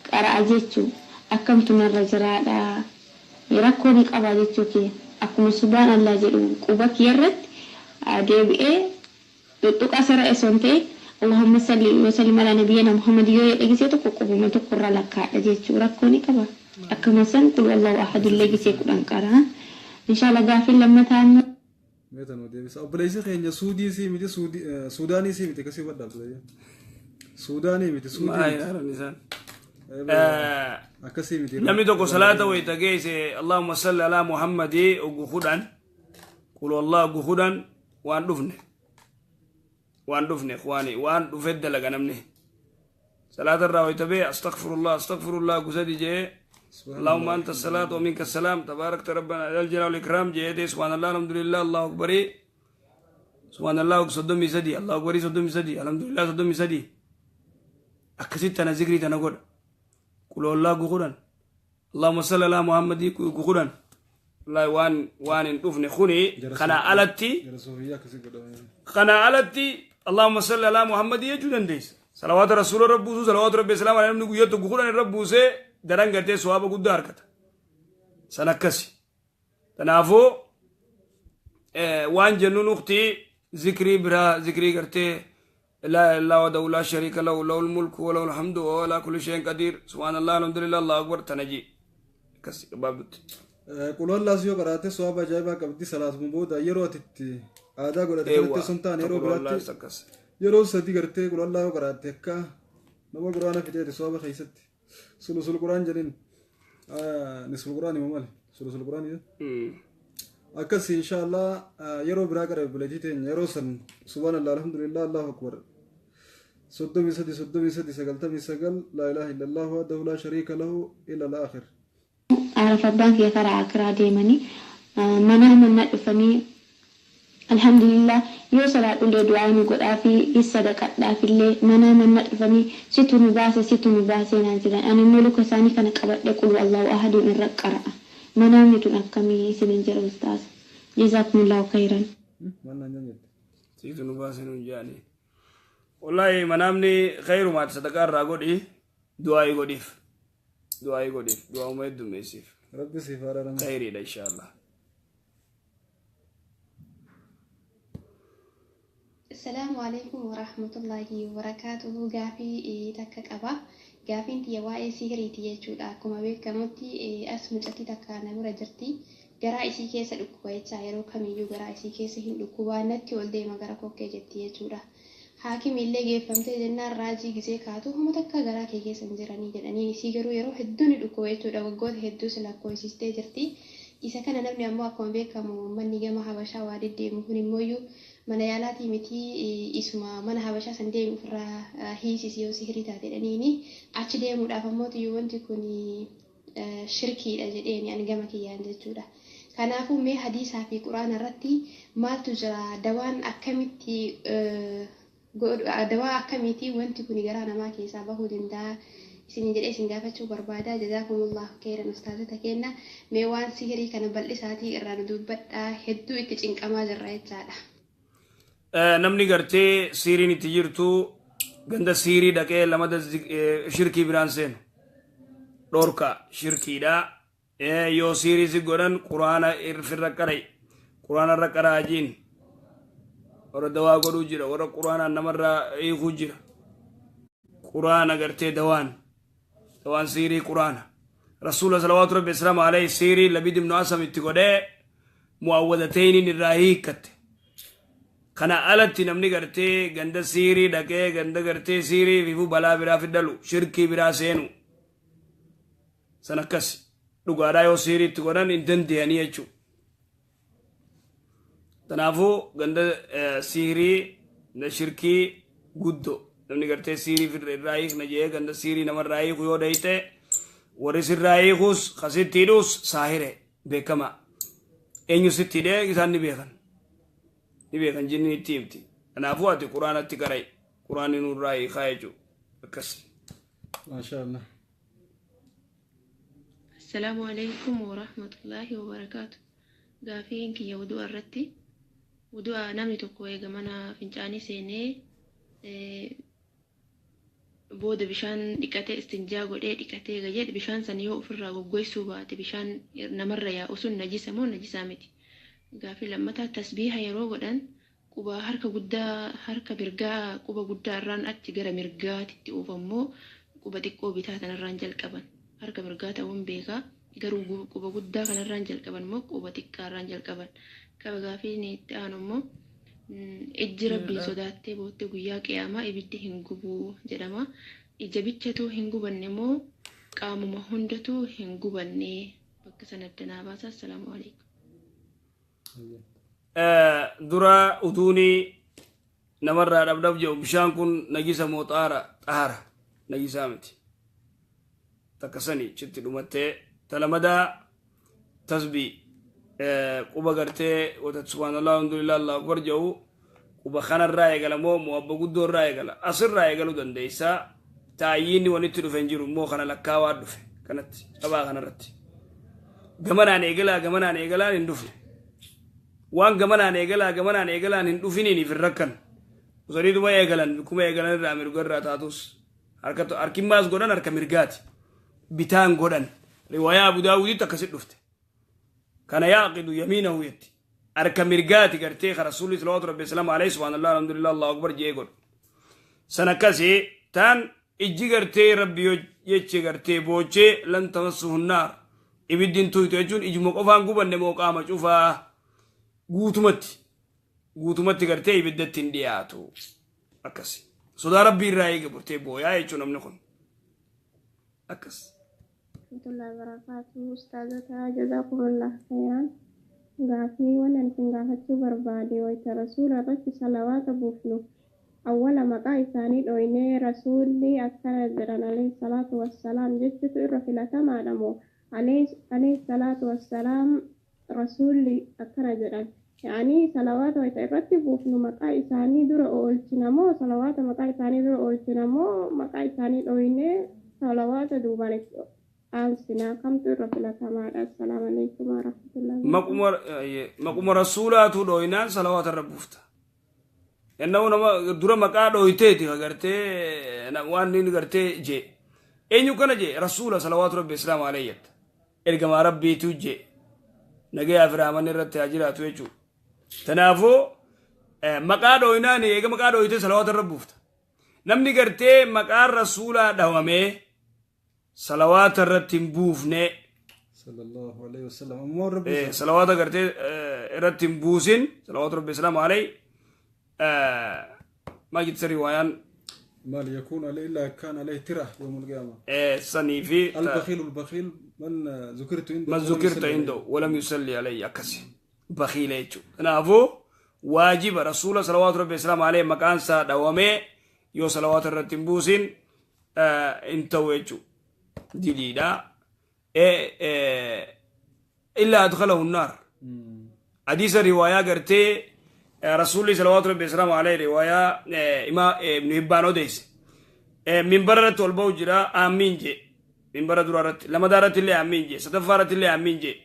qara'a jechuu akkamtu narra jiraadha, rakkoo ni qaba jechuu kiyya. Akkuma subhaan Allah jedhu quba kiyya irratti deebi'ee tuttuqa sara osoo hin ta'in اللهم صل وسلم على نبينا محمد yoo jedhe gisee tokko qubuma tokko irra lakkaa'adha jechuu rakkoo ni qaba. Akkuma san قل هو الله أحد illee gisee 10 qara'a inshallah. Gaaffiin lammataa immoo Meetan deebisa. Obboleessi keenya Suudii sii miti, Suudaanii sii miti, akkasii hubadhaa obboleeyyan. Suudaanii miti, Suudii Maal miti. haaran isaan. Akkasii miti. Namni tokko salaata wayita geesse اللهم صل على محمد ogu 10, قل والله ogu 10, waan dhufne waan dhufne ikhwaani, waan dhufe dalaga. Namni salaata irraa wayita bee أستغفر الله أستغفر الله gusadi jee, اللهم أنت الصلاة ومنك السلام تباركت ربنا ذا الجلال والإكرام jee, سبحان الله، الحمد لله، الله أكبر، سبحان الله 33, الله أكبر 33, الحمد لله 33, akkasitti tana zikrii tana godha. قل الله 10, اللهم صل على محمد 10, wallahi waan hin dhufne kuni. Kana alatti Jara Soofiyyaa akkasii godhame. Kana alatti اللهم صل على محمد jechuu dandeessa. Salawaata rasuula irra buusuu, salawaata rabbi islaam alayhi, namni guyyaa tokko 10 irra buusee daran gartee sawaaba guddaa argata. San akkasi. Kanaafuu waan jennu nukti zikrii biraa, zikrii gartee لا إله إلا الله وحده لا شريك له، له الملك وله الحمد وهو على كل شيء قدير، سبحان الله، الحمد لله، الله أكبر, tanaji akkas gabaabdutti. Qulwallaas yoo qaraate sawaaba ajaa'ibaa qabdi. Salaatuma booda yeroo ati itti aadaa godhate kanatti osoo hin taane yeroo biraatti akkas. Yeroo sadi gartee qulwallaa yoo qaraatte akka nama quraana fixeeti sawaaba keessatti. Sulusul quraan jedhin, nisful quraan hima maali, sulusul quraan jedhin. Akkas inshallah yeroo biraa qara obboleettii teenya. Yeroo san سبحان الله، الحمد لله، الله أكبر 33, 33, 99, لا إله إلا الله وحده لا شريك له إلى الآخر. Arafa abbaan kiyya karaa akiraa deemanii mana manna dhufanii, alhamdulillah, yoo salaadhullee du'aa ni godhaa fi sadaqadhaafillee mana manna dhufanii situ nu baase, situ nu baase naan jedhan. Ani immoo luka isaanii kana qabadhe قل هو الله أحد irra qara'a. Manaamni tun akkamii isinin jedha ustaas? جزاكم الله خيرا. Maal naan jette? Siitu nu baase nuun jedhanii. Wallahi manaamni khayrumaati, sadaqaa irraa godhi, du'aa'ii godhiif. Du'aa'ii godhiif, du'aa'uma heddummeessiif. Rabbi siif araarama. Khayriidha inshaallah. السلام عليكم ورحمة الله وبركاته. Gaafii takka qaba. Gaafiin tiyya waa'ee sihiriiti jechuudha. Akkuma beekamutti as mucattii takka na bira jirti. Garaa isii keessa dhukkuba jecha, yeroo kamiyyuu garaa isii keessa hin dhukkubaa, natti ol deema gara kokkee jetti jechuudha. Haakimi illee geeffamtee jennaan raajii gisee kaatu homa takka garaa kee keessa hin jiranii jedhanii, isii garuu yeroo hedduu ni dhukkuba jechuudha. Waggoota hedduu si lakkoofsistee jirti. Isa kana namni ammoo akkuma beekamu manni gama Habashaa waa deddeemu kun immooyyuu mana yaalaatii miti, isuma mana Habashaa san deemu ofirraa hiisisi yoo sihirii taate jedhaniini, achi deemuudhaaf ammoo tiyyuu wanti kun shirkiidha jedheeni ani gama kiyyaan jechuudha. Kanaafuu mee hadiisaa fi quraana irratti maaltu jira? Dawaan akkamitti, dawaa akkamiiti wanti kun garaa namaa keessaa bahuu danda'a? Isin jedhee isin gaafachuu barbaada. جزاكم الله خيرا ustaazota kenna. Mee waan sihirii kana bal'isaatii irraa nu dubbadhaa, hedduu itti cinqamaa jirra jechaadha. Namni gartee siiriin itti jirtu ganda siirii dhaqee lamada shirkii biraan seenu dhorka, shirkiidha. Yoo siirii si godhan quraana irra qarai, quraana irra qaraajiin. Warra dawaa godhuu jira, warra quraanaan namarraa hiikuu jira. Quraana gartee dawaan siirii quraana. Rasuula صلوات ربي وسلامه عليه siirii Labid ibnu Asam itti godhee mu'awwadatayniin irraa hiikkatte. Kana alatti namni gartee ganda siirii dhaqee ganda gartee siirii fiifuu balaa biraa fidhalu, shirkii biraa seenu. San akkas dhugaadhaa yoo siirii itti godhan hin danda'anii jechuudha. Kanaafuu ganda siirii, ganda shirkii guddoo namni gartee siirii irraa hiikna jee ganda siirii namarraa hiiku yoo dhayite, warri sirraa hiikus kasitti hidhus saahire beekamaa. Eenyu sitti hidhee isaan ni beekan. Ni beekan, jinni itti himti. Kanaafuu ati quraanatti qara'i. Quraanni nurraa hiikaa jechuudha. Akkas. Maasha Allah. Assalaamu alaikum warahmatullaahi wabarakaatu. Gaafiin kiyya wudu'a irratti. Wudu'a namni tokko eega mana fincaanii seenee booda bishaan dhiqatee, istinjaa godhee dhiqatee eega jedhe, bishaan san yoo ofirraa goggoysuu baate, bishaan namarra yaa'u sun najisa moo najisaa miti? Gaafii lammataa, tasbiiha yeroo godhan quba harka guddaa, harka mirgaa quba guddaa irraan achi gara mirgaatitti oofammoo quba xiqqoo bitaa tanarraan jalqaban? Harka mirgaa ta'uun beekaa, garuu quba guddaa kanarraan jalqaban moo quba xiqqaarraan jalqaban? Qaba gaafiin itti aanu immoo, ijji Rabbiin sodaattee bootte guyyaa qiyaamaa ibiddi hin gubuu jedhama. Ija bichatu hin gubanne moo qaamuma hundatu hin gubanne? Bakka sana adda naa baasa. Assalaamu alaikum. Dura uduuni namarraa dhabdhab jedhu, bishaan kun najisa moo xaara? Xaara, najisaa miti. Takka sani chitti dhumattee. Talamadaa, tasbii quba gartee wata subhaanallah, alhamdulillah, allahu akbar jedhu, quba kanarraa eegala moo mu'abba guddoo irraa eegala? Asirraa eegaluu dandeessaa. Taayyiinni walitti dhufe hin jiru immoo kana lakkaawaa dhufe kanatti cabaa kanarratti gamanaan eegalaa, gamanaan eegalaan hin dhufne. Waan gamanaan eegalaa, gamanaan eegalaan hin dhufiniiniif hin rakkan. Osoniituma eegalan, bikkuma eegalan irraa mirga irraa taatus, harka harkimmaas godhan, harka mirgaati bitaan godhan. Riwaayaa Abu Daawuditti akkasit dhufte. Kana yaaqidu yamiinahu jetti. Harka mirgaati gartee ka Rasuulli salawaatu rabbi wasalaamu alayhi subhaanallah, alhamdulillah, allahu akbar jee godhu san. Akkasi taan ijji gartee Rabbi yoo jeche gartee boochee lan tamassuhu naar, ibiddi hin tuytu jechuun, ijuma qofaan gubanne moo qaama cufaa? Guutumatti, guutumatti gartee ibiddatti hin dhiyaatu. Akkasi sodaa Rabbii irraa eege burtee booyaa jechuun namni kun akkas. Warahmatullahi wabarakatuh. Ustaazota, jazakumullah khairan. Gaafii wannan isin gaafachuu barbaade, wayita Rasuula irratti salawaata buufnu awwala maqaa isaanii dhoynee Rasuulli akkana jedhan alayhi salaatu wassalaam jechuutu irra filatamaadha moo alayhi salaatu wassalaam Rasuulli akkana jedhan? Yaanii salawaata wayita irratti buufnu maqaa isaanii dura oolchina moo, salawaata maqaa isaanii dura oolchina moo, maqaa isaanii dhoynee salawaata duubaan itti aansinaa? Kamtu irra filatamaadha? Assalaamu alaikum warahmatullahi. Maquma Rasuulaatu dhooynaan salawaata irra buufta. Enna'u nama dura maqaa dhooyteeti ka gartee waan inni gartee jee. Eenyu kana jee? Rasuula salawaatu rabbi islaamu alayhi jetta. Ergamaa Rabbiitu jee. Nagayaa fi rahmanni irratti haa jiraatu jechuudha. Kanaafuu maqaa dhooynaan eega maqaa dhooytee salawaata irra buufta. Namni gartee maqaan Rasuulaa dhawamee salawaata irratti hin buufne, Sallallahu alayhi wasallam. Ammoo irra buusan. Salawaata gartee irratti hin buusin salawaatu rabbi islaamu alayhi, maal jette riwaayaan? Maal yakuun alayhi illaa kaan alayhi tira yawmul qiyaama. Sanii fi البخيل البخيل من ذكرت عنده من ذكرت عنده ولم يصلي عليه, akkasi bakhiila jechuudha. Kanaafuu waajiba Rasuula salawaatu rabbi islaamu alayhi maqaan isaa dhawamee yoo salawaata irratti hin buusin hin ta'u jechuudha. Diliidha. Illaa adkhalahu naar. Hadiisa riwaayaa gartee Rasuulli salawaatu rabbi islaamu alayhi, riwaayaa imaa Ibnu Hibbaan odeesse. Minbara irratti ol ba'u jira, aamiin jee. Minbara dura irratti, lamadaa irratti illee aamiin jee, sadaffaa irratti illee aamiin jee.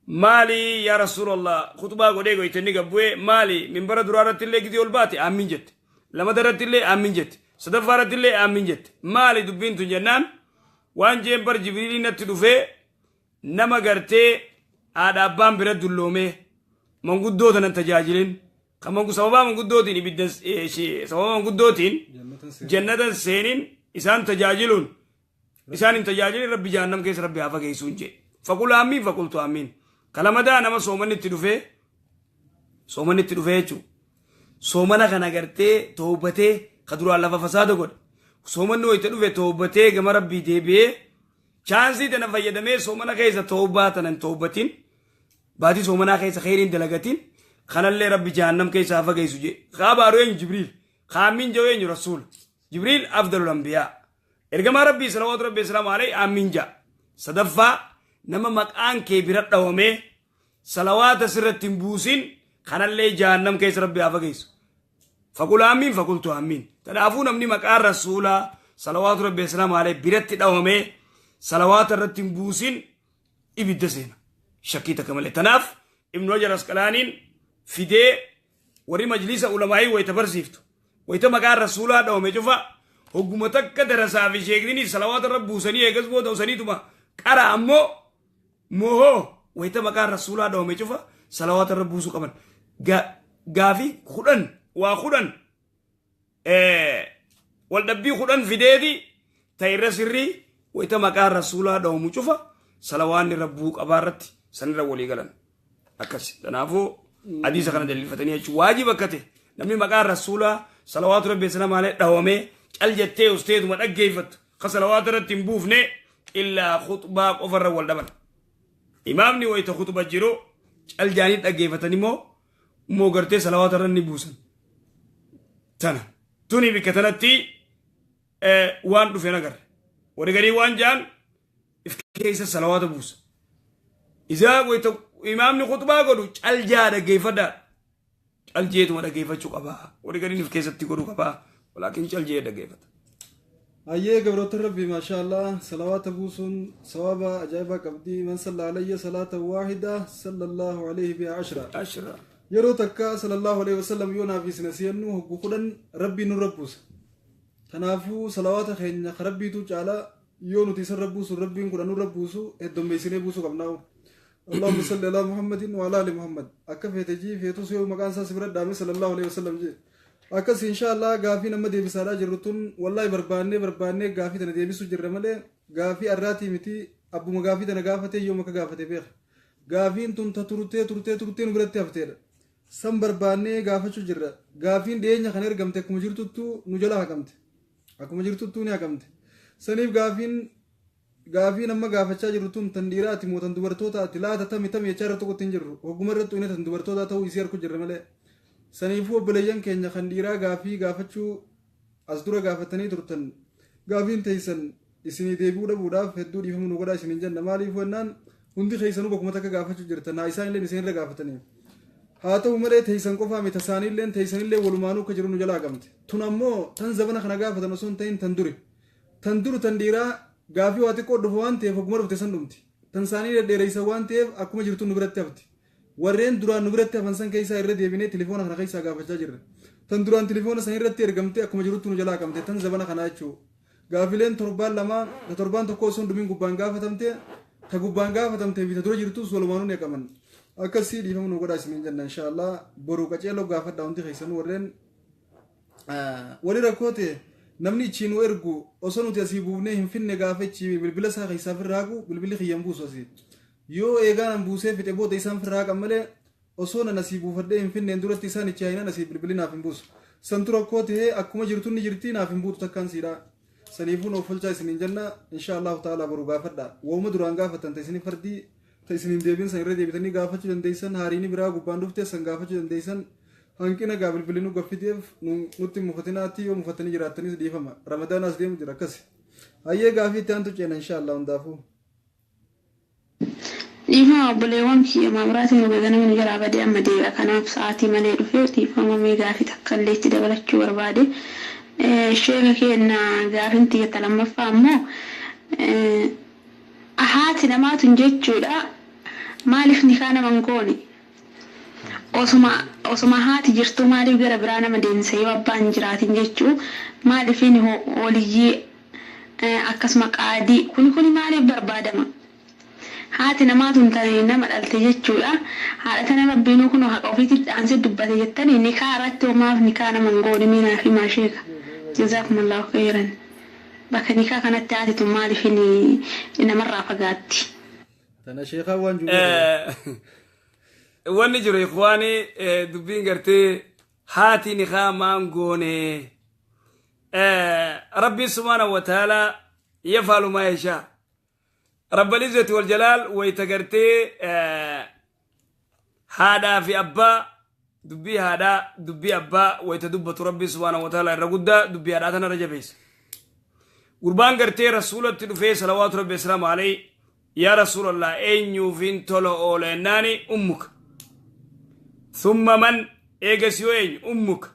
Maali yaa Rasuulallah, khutbaa godhee goyte inni gabbu'ee, maali minbara duraa irratti illee gidii ol baate aamiin jette. Lamada irratti illee aamiin jette. Sadaffaa irratti illee aamiin jette. Maali dubbiin tun jennaan, waan jeen bar Jibriiliin natti dhufee nama gartee haadha abbaan bira dulloomee manguddoo tanan tajaajilin kan sababaa manguddootiin ibidda sababa manguddootiin jannatan seenin, isaan tajaajiluun isaan hin tajaajilin, Rabbi jahannam keessa Rabbi haa fageessuun jee. Faqul aamiin, faqultu aamiin. Kalamadaa nama soomanni itti dhufee, soomanni itti dhufee jechuudha. Soomana kana gartee toobatee ka duraan lafa fasaada godhe. Soomanni wayita dhufe toobatee gama Rabbii deebi'ee chaansii tana fayyadamee soomana keessa toobaa tana hin toobatin, baatii soomanaa keessa kheyriin dalagatin, kanallee Rabbi jahannam keessa haa fageessu jee. Kaa baaru eenyu? Jibriil. Kaammiin jedhu eenyu? Rasuula. Jibriil afdalul anbiyaa. Ergamaa Rabbii salawaatu Rabbii salaamu alayhi aammiin ja'a. Sadaffaa, nama maqaan kee bira dhawamee salawaata sirratti hin buusin, kanallee jahannam keessa Rabbi haa fageessu. Faqul aammiin, faqultu aammiin. Kanaafuu namni maqaan Rasuulaa salawaatu Rabbii salaamu alayhi biratti dhawamee salawaata irratti hin buusin ibidda seena. Shakkii takka malee. Tanaaf Ibnu Hajar Asqalaaniin fidee warri majlisa ulamaa'ii wayita barsiiftu, wayita maqaan Rasuulaa dhawame cufa hogguma takka darasaa fi sheekni salawaata irra buusanii eegas booda usaniituma qara ammoo mohoo wayita maqaan Rasuulaa dhawame cufa salawaata irra buusuu qaban. Gaafii 10 waa 10 waldhabbii 10 fideeti ta irra sirrii wayita maqaan Rasuulaa dhawamu cufa salawaanni irra bu'uu qabaa irratti sanirra walii galan. Akkas. Kanaafuu hadiisa kana daliilfatanii jechuun waajiba akka ta'e, namni maqaan Rasuulaa salawaatu Rabbi salaamu alayhi dhawamee cal jettee usteetuma dhaggeeffattu ka salawaata irratti hin buufne, illaa khuxbaa qofarra wal dhaban. Imaamni wayita khuxba jiru cal jaanii dhaggeeffatan immoo immoo gartee salawaata irra ni buusan. Tana tuni bikka tanatti waan dhufe nagarre. Warri garii waan jaan if keessa salawaata buusa. Isaa wayita imaamni khuxbaa godhu cal jaa dhaggeeffadhaa. Cal jeetuma dhaggeeffachuu qabaa. Warri gariin if keessatti godhuu qabaa. Walaakin cal jee dhaggeeffata. Hayyee gabroota Rabbii, maashaa Allah, salawaata buusuun sawaaba ajaa'ibaa qabdi. Man salla alayya salaata waahida sallallahu alayhi biha ashra. Ashra. Yeroo takka sallallahu alayhi wasallam yoo naaf isin asiyannu hoggu 10 Rabbiin nurra buusa. Kanaafuu salawaata keenya ka Rabbiitu caala, yoo nuti isarra buusu Rabbiin 10 nurra buusu, heddommeessinee buusuu qabnaa. Allahumma salli ala Muhammadin wa ala ali Muhammad. Akka feete jii, feetus yoo maqaan isaa si bira dhaame sallallahu alayhi wasallam jee. Akkas insha Allah gaafii nama deebisaadhaa jirru tun wallahi barbaannee barbaannee gaafii tana deebisuu jirra malee gaafii arraatii miti, abbuma gaafii tana gaafatee yoom akka gaafate beeka. Gaafiin tun ta turtee turtee turtee nu biratti hafteedha. San barbaannee gaafachuu jirra. Gaafiin dhiyeenya kana ergamte akkuma jirtuttuu nu jala haqamte. Akkuma jirtuttuu ni haqamte. Saniif gaafiin amma gaafachaa jirru tun tan dhiiraati moo tan dubartootaati laata, tami tami jechaa irra tokkotti hin jirru. Hogguma irratti uyne tan dubartootaa ta'uu isii arku jirra malee. Saniifuu obboleeyyan keenya kan dhiiraa gaafii gaafachuu as dura gaafatanii turtan, gaafiin teessan isinii deebi'uu dhabuudhaaf hedduu dhiifama nu godhaa isiniin jenna. Maaliif jennaan hundi keessanuu bakkuma takka gaafachuu jirtan, haa isaan illee isinirra gaafatanii. Haa ta'u malee teessan qofaa miti, tasaaniilleen teessanillee walumaanuu akka jiru nu jalaa haqamte. Tun ammoo tan zabana kana gaafatan osoo hin ta'in tan duri. Tan dur tan dhiiraa gaafii waa xiqqoo dhufa waan ta'eef hogguma dhufte san dhumti. Tan isaanii dhedheereysan waan ta'eef akkuma jirtu nu biratti hafti. Warreen duraan nu biratti hafan san keessaa irra deebinee tilifoona kana keessaa gaafachaa jirra. Tan duraan tilifoona san irratti ergamte akkuma jiruttu nu jalaa haqamte, tan zabana kanaa jechuu. Gaafileen torbaan lamaa ta torbaan tokko osoo hin dhumin gubbaan gaafatamte, ta gubbaan gaafatamtee fi ta dura jirtus walumaanuu ni haqaman. Akkasii dhiifama nu godhaa isiniin jenna. Insha Allah boru qaceeloo gaafadhaa hundi keessanuu. Warreen wali rakkoo ta'e, namni ichii nu ergu osoo nuti asii buufnee hin finne gaafa ichii bilbila isaa keessaa firraa haqu, bilbilli kiyya hin buusu asii. Yoo eegaan an buusee fixe booda isaan firraa haqan malee, osoo nan asii buufadhee hin finneen duratti isaan ichi haynaan asii bilbilli naaf hin buusu. Santu rakkoo ta'ee akkuma jirtu ni jirti, naaf hin buutu takkaan siidha. Saniifuu nuuf olchaa isiniin jenna. Insha Allahu ta'ala boru gaafadha. Wooma duraan gaafatan ta isinii fardii ta isiniin deebiin san irra deebitanii gaafachuu dandeessan, haariini biraa gubbaan dhufte san gaafachuu dandeessan. Hanqina gaa bilbilli nu gaffideef nutti hin mufatinaatti, yoo mufatanii jiraattanis dhiifama. Ramadaanaas deemu jira akkasi. Hayyee, gaafii itti aantu ceena insha Allah hundaafuu. Dhiifama obboleewwan kiyya, maabraatiin nu ganama nu jalaa badee amma deebi'a, kanaaf sa'aatii malee dhufe. Dhiifama, mee gaafii takka illee itti dabalachuu barbaade sheeka keenna. Gaafin tiyya ta lammaffaa ammoo, haati namaa tun jechuudha maaliif nikaa nama hin goone? Osuma haati jirtuu maaliif gara biraa nama deemsa yoo abbaan hin jiraatin jechuu? Maaliif waliyyii akkasuma qaadii kuni kuni maaliif barbaadama? Haati namaa tun tani nama dhalte jechuudha. Haadha tana Rabbiinuu kunoo haqa ofiitti dhaansee dubbate jettanii, nikaa irratti hoo maaf nikaa nama hin goone? Mee naaf himaa sheeka. Jazaakumullahu kheyran. Bakka nikaa kanatti haati tun maaliif namarraa fagaatti? Tana sheekaa waan jiru. Wanni jiru ikhwaanii, dubbiin gartee Haati nikaa maan goone? Rabbiin subhaanahu wa ta'aalaa yafaalu maa yashaa. Rabbal izzati wal jalaal wayita gartee haadhaa fi abbaa, dubbii haadhaa, dubbii abbaa wayita dubbatu, Rabbiin subhaanahu wa ta'aalaa irra guddaa dubbii haadhaa tanarra jabeessa. Gurbaan gartee Rasuulatti dhufee, salawaatu Rabbi wasalaamu alayhi, yaa Rasuulallah, eenyuufin tola oola jennaani, ummuka. Thumma man? Eegas yoo eenyu? Ummuka.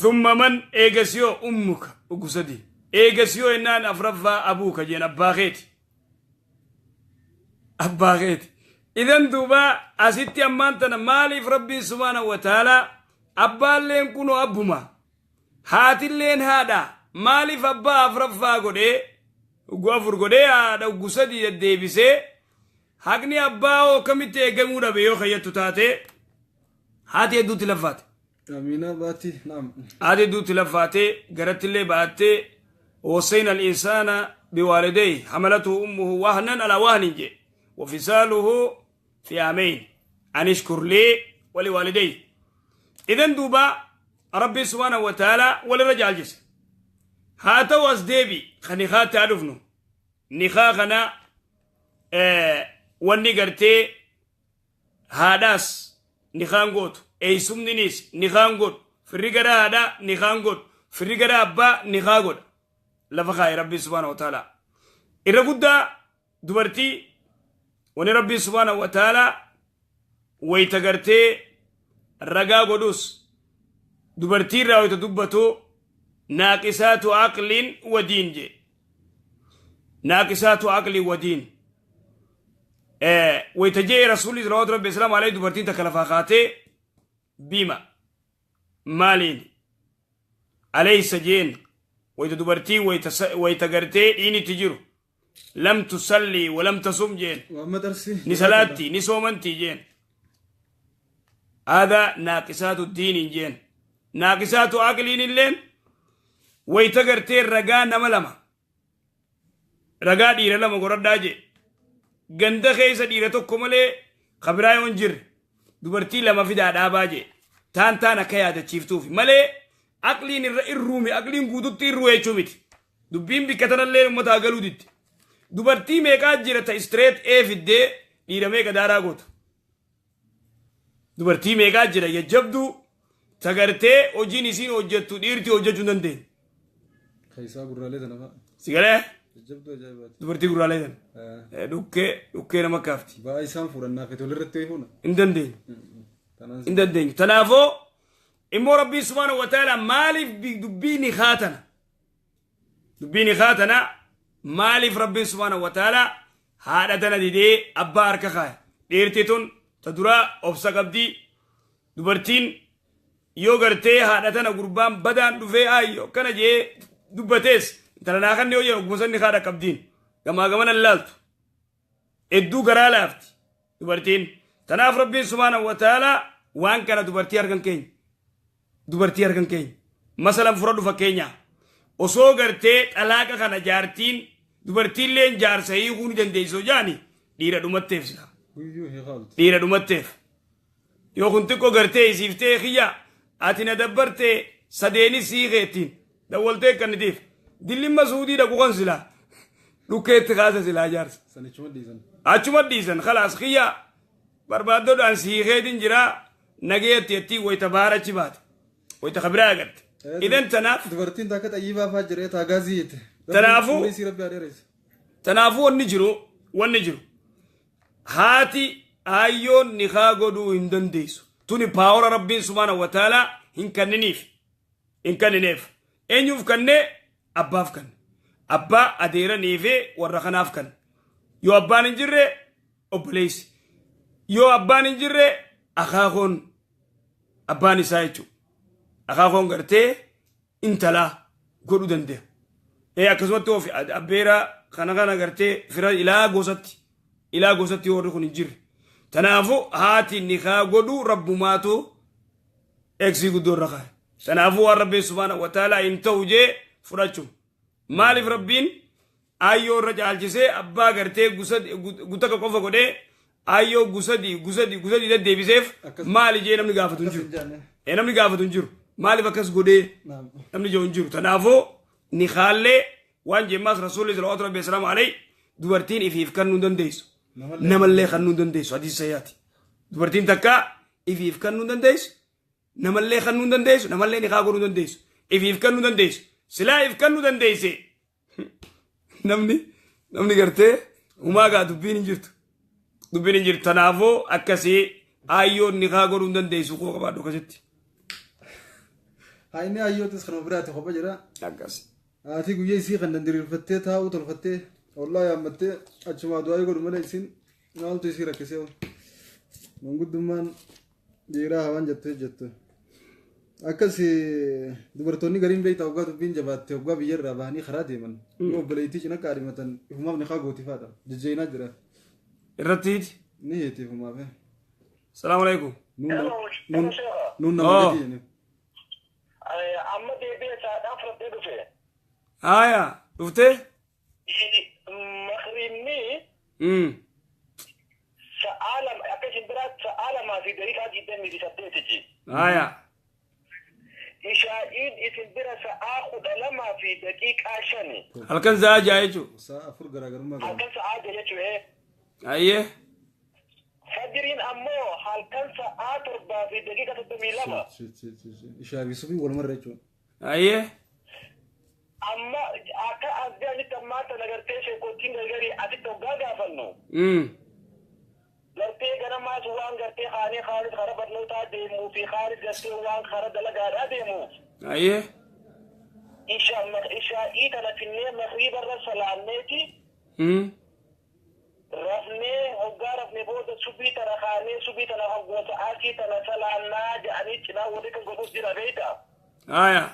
Thumma man? Eegas yoo? Ummuka. Ugu sadi. Eegas yoo jennaan, afraffaa abuuka jeen, abbaa keeti. Abbaa keeti. Idan duuba asitti ammaan tana maaliif Rabbiin subhaanahu wa ta'aalaa abbaalleen kunoo abbuma, haatilleen haadha, maaliif abbaa afraffaa godhee, ugu afur godhee, haadha ugu sadi deddeebisee? Haqni abbaa hoo akkamitti eegamuu dhabe yoo kayyattu taate? Haati hedduutti laffaate. Amiina baati naam. Haati hedduutti laffaate, garattillee baattee. Wasayna al-insaana biwaalidayhi hamalatuhu ummuhu wahnan ala wahnin jee, wafisaaluhu fi aamayn an ishkur lii waliwaalidayhi. Idan duuba Rabbiin subhaanahu wa ta'aalaa walirra jaalchise. Haa ta'u, as deebi kan nikaatti haa dhufnu. Nikaa kana wanni gartee haadhaas nikaan gootu, eessumninis nikaan godhu, firri gara haadhaa nikaan godhu, firri gara abbaa nikaa godha lafa kaa'e Rabbiin subhaanahu wa ta'aalaa. Irra guddaa dubartii wani Rabbiin subhaanahu wa ta'aalaa wayita gartee ragaa godhus, dubartii irraa wayita dubbatu, naaqisaatu aqliin wadiin jee. Naaqisaatu aqliin wadiin wayita jee Rasuulli salawaatu Rabbi islaam alayhi, dubartiin takka lafaa kaatee, bima, maaliin, alaysa jeen, wayita dubartii wayita gartee dhiinitti jiru, lam tusallii walam tasum jeen. Waan maxarsi. Ni salaatti, ni soomantii jeen. Hada naaqisaatu diiniin jeen. Naaqisaatu aqliin illeen wayita gartee ragaa nama lama, ragaa dhiira lama godhadhaa jee. Ganda keessa dhiira tokko malee kabiraa yoo hin jirre, dubartii lama fidaa dhaabaa jee. Taan taan akka yaadachiiftuufi malee aqliin irra irruumi, aqliin guututti irruu jechuu miti. Dubbiin bikka tanallee uummataa galuu didde. Dubartii meeqaa jira ta straight A fiddee dhiira meeqa daaraa gootu? Dubartii meeqaa jira jajjabduu ta gartee hojiin isiin hojjettu dhiirti hojjechuu hin dandeenye? Keessaa gurraalee tana fa'a. Si galee? Jajjabduu ajaa'ibaati. Dubartii gurraalee tana. Dhukkee dhukkee nama kaafti. Ba'aa isaan fuudhan naaf walirratti wayii fuuna. Hin dandeenye. Tanaan Hin dandeenyu. Tanaafuu immoo Rabbiin subhaanahu wa ta'ala maaliif dubbii nikaa tana, dubbii nikaa tana maaliif Rabbiin subhaanahu wa ta'ala haadha tana didee abbaa harka kaaya? Dhiirti tun ta duraa obsa qabdii. Dubartiin yoo gartee haadha tana gurbaan badaan dhufee ayyo akkana jee dubbatees, intala naa kanni yoo jedhu, gosa inni haadha qabdiin gamaa gamana laaltu, hedduu garaa laafti dubartiin. Tanaaf Rabbiin subhaanahu wa ta'ala waan kana dubartii harkan keenya, dubartii harkan keenya. Masalan fudhadhu, fakkeenya, osoo gartee xalaaqa kana jaartiin, dubartiilleen jaarsa hiikuu ni dandeessu jaani, dhiira dhumatteef sila. Guyyuu hiikaaltu. Dhiira dhumatteef. Yoo kun xiqqoo gartee isiiftee, kiyya ati na dabbartee, sadeenis hiikeettiin dawwaltee kannitiif dillimma suudii dhaqu kan silaa dhukkeetti kaasa silaa jaarsa. Sanichuma dhiisan. Achuma dhiisan, khalaas, kiyya barbaaddoodhaan si hiikeetiin jira, nageetti jettii wayita baarachi baate, wayita kabiraa agarte. Idan tanaaf Dubartiin takka xayyibaa fa'aa jiree taagaazii jette. Tanaafuu- Umurii Rabbi haa dheeressu. Tanaafuu wanni jiru haati aayyoon nikaa godhuu hin dandeessu. Tuni power Rabbiin subhaanahu wa ta'aalaa hin kanniniif, hin kannineef. Eenyuuf kannee? Abbaaf kanne. Abbaa, adeeranii fi warra kanaaf kanne. Yoo abbaan hin jirre, obboleessi. Yoo abbaan hin jirre, akaakoon abbaan isaa jechuudha. Akaakoon gartee intalaa godhuu danda'a. Ee, akkasumatti ofi abbeera kana kana gartee fira ilaa gosatti warri kun hin jirre. Tanaafuu haati nikaa godhuu rabbumaatu eegsii guddoo irra kaa'e. Tanaafuu waan Rabbiin subhaanahu wa ta'aalaa hin ta'u jee fudhachuu. Maaliif Rabbiin aayyoo irra caalchisee abbaa gartee gutaka qofa godhee? Ayyoo gusadii gusadii gusadii deddeebiseef maali jee namni gaafatu hin Akkas jiru. hin jaanne. Namni gaafatu hin jiru. Maaliif akkas godhee Naam. namni jiru hin jiru. Tanaafuu ni haallee waan jemmaas Rasuulli salawaatu rabbi salaamu alayhi dubartiin ifiif kennuu hin dandeessu. Namallee. Namallee kennuu hin dandeessu hadiisa sayyaati. Dubartiin takka ifiif kennuu hin dandeessu. Namallee kennuu hin dandeessu. Namallee nikaa godhuu hin dandeessu. Ifiif kennuu dandeessu. Silaa if kennuu dandeesse. Namni gartee humaa gaa dubbiin hin jirtu. Dubbiin hin jirtu. Tanaafuu akkasii aayyoon nikaa godhuu hin dandeessu koo qabaadhu akkasitti. Haa inni hayyootis kanuma biraati kopha jira. Akkas. Haati guyyaa isii kan diriirfattee taa'uu tolfattee ollaa yaammattee achumaa du'aa godhu malee isiin maaltu isii rakkisee manguddummaan dhiiraa hawaan jettee jettu. Akkas dubartoonni gariin beektaa hoggaa dubbiin jabaatte hoggaa biyyarraa bahanii karaa deeman yoo obboleettii cina qaadhimatan ifumaaf nikaa gootifaadha jejjeenaa jira Irratti. Ni heeti ifumaaf. Salaamu alaikum. Nuun nama Oh. gadi jennu. Amma deebi'ee saadhaan fudhadhee dhufe. Haaya dhuftee? Makriinni sa'aa 2 akka isin biraa sa'aa 2:28ti. Haaya. Ishaa'iin isin bira sa'aa 12:05. Halkan sa'a 6 jechuudha. Sa'a 4 garaagarummaa qaba. Halkan sa'aa 6 jechuudha. Ayyee. Fajriin ammoo halkan sa'aa 7:32. Ishaa fi subii walumarra jechuudha. Ayyee. Amma akka as jiranitti ammaa tana gartee sheekottiin gargarii asitti hoggaa gaafannu. Gartee ganamaas waan gartee kaanii kaanis kara barnootaa deemuu fi kaanis gartee waan kara dalagaadhaa deemuuf. Ayyee. Ishaa'ii tana finnee makriibarra salaanneeti rafnee hoggaa rafne booda subii tana kaanee subii tana hogguma sa'aatii tana salaannaa jedhanii cinaa warri kan godhus jira beektaa. Haaya.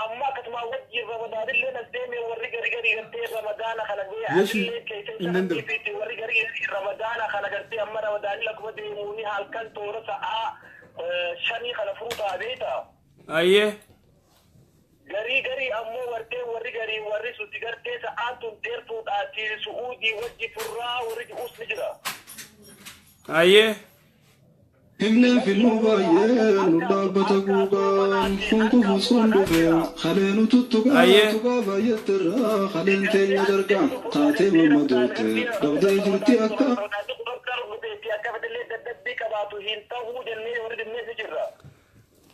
Amma akkasuma wajjin ramadaanillee as deeme warri gari gari gartee ramadaana kana gahee Yeshi anillee keessa hin danda'u. isa warri gari gari ramadaana kana gartee amma ramadaanni akkuma deemuuni halkan toora sa'aa 5 kana furutaa beektaa. Ayyee. Garii garii ammoo wartee warri garii warri suti gartee sa'aan tun dheertuudhaati su'uudii wajji furraa warri ji'uus ni jira. Ayyee. Himneen filmuu baay'ee nu dhaabbata guugaan kun kufu sun dhufe kalee nu tuttuqaa Ayyee. tuqaa baay'atterraa kaleen teenya dargaa taatee mammadootte dhabdee jirti akka. Akka fedhallee dadhabbii qabaatu hin ta'uu jennee warri dinnees ni jirra.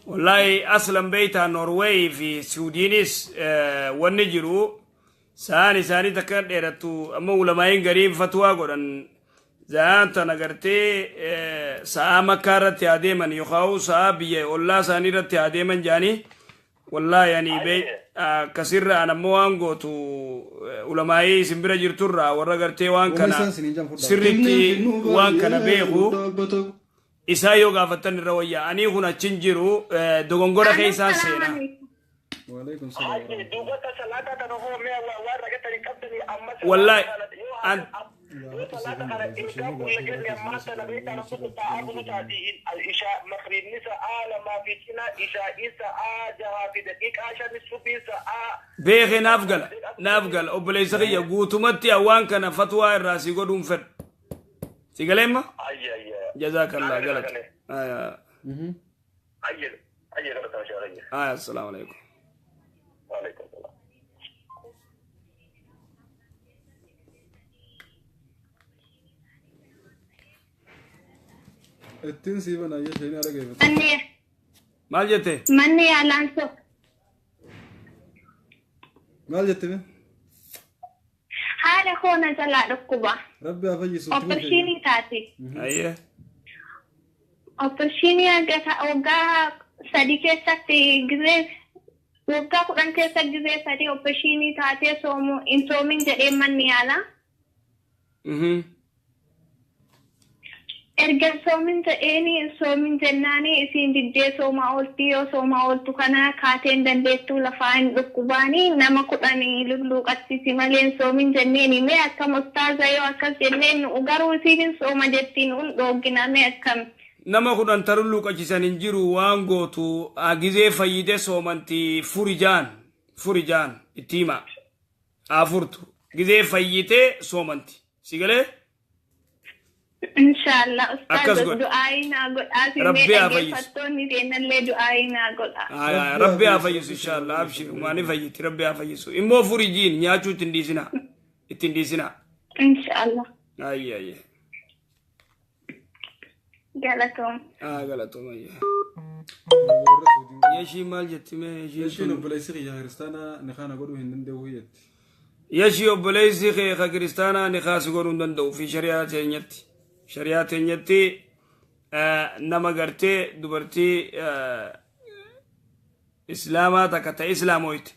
Wallahi aslan beeytaa Norway fi Suudiinis wanni jiru sa'aan isaanii takka dheerattu amma ulamaa'iin gariin fatwaa godhan za'aan tana gartee sa'aa Makkaa irratti haa deeman yookaan sa'aa biyya ollaa isaanii irratti haa deeman jedhanii wallahi ani bee akkasirra an ammoo waan gootu ulamaa'ii isin bira jirturraa warra gartee waan Wama kana isaan siniin jaan fudhaa. sirriitti Himneen filmuu waan kana baay'ee nu beeku dhaabbata isaa yoo gaafattan irra wayyaa anii kun achin jiru dogongora Alo, keessaan salaamu seenaa. alaikum. Waalaikum salaam Haji warahmatullahi. duubata salaata kana hoo mee waan ragatanii qabdanii amma salaata Wallahi kana yoo an yoo salaata kana ergaa kulla jenne ammaa tana beektaa namni kun sa'aa bunu taati ishaa makriibni sa'aa 2 fi cina ishaa'ii sa'aa 6:05 subii sa'aa beekee naaf gala obboleessa kiyya guutumatti waan kana fatwaa irraa si godhuun fedhu. Si galeemma? Ayye ayye. Jazaakallah Naa galata. galee. Aya. Ayye ayye galata mashaa ayye. Aya assalaamu alaikum. Waalaikum salaam. Ittiin sii banaa jecha inni dhaggeeffatu. Manni Maal jette? manni yaalaan so Maal jette mee? Haadha koo na jalaa dhukkuba. Rabbi haa fayyisu itti fufi. Opershinii taate. Ayyee. Opershinii waggaa 3 keessatti gizee waggaa 10 keessa gizee 3 opershinii taatee soomuu hin soomin jedhee manni yaalaa. Erga hin soomin jedheeni hin soomin jennaani isiin diddee soomaa oolti yoo soomaa ooltu kana kaatee hin dandeettuu lafaa hin dhukkubaani nama 10 lulluuqachiisi malee hin soomin jenneeni mee akkam ustaaza yoo akkas jenneen nu'u garuu isiin hin sooma jettii nu'un dhooggina mee akkam. Nama 10 ta lulluuqachisan hin jiru waan gootu gizee fayyite soomanti furi jaan furi jaan itti himaa haa furtu gizee fayyite soomanti si galee. Inshallah Akkas ustaaza godhi. Du'aayi naa godhaa fi mee Rabbi haa fayyisu. dhaggeeffattoonni keenyallee du'aayi naa godhaa. Aya, Rabbi haa fayyisu inshallah. Abshir, maani fayyiti, Rabbi haa fayyisu. Immoo furijiin nyaachuu ittiin dhiisinaa. Ittiin dhiisinaa. Inshallah. Ayya ayya. Galatoom. Ah, galatooma ayya. Yeshii maal jetti mee yeshiin Yeshiin tun? Obboleessi kiyya kiristaanaa ni kana godhuu hin danda'u jetti. Yeshii, obboleessi kee ka kiristaanaa ni kaasi godhuu hin danda'u fi shari'aa teenyatti. Shari'aa teenyatti nama gartee dubartii islaamaa takka ta'e islaamoyte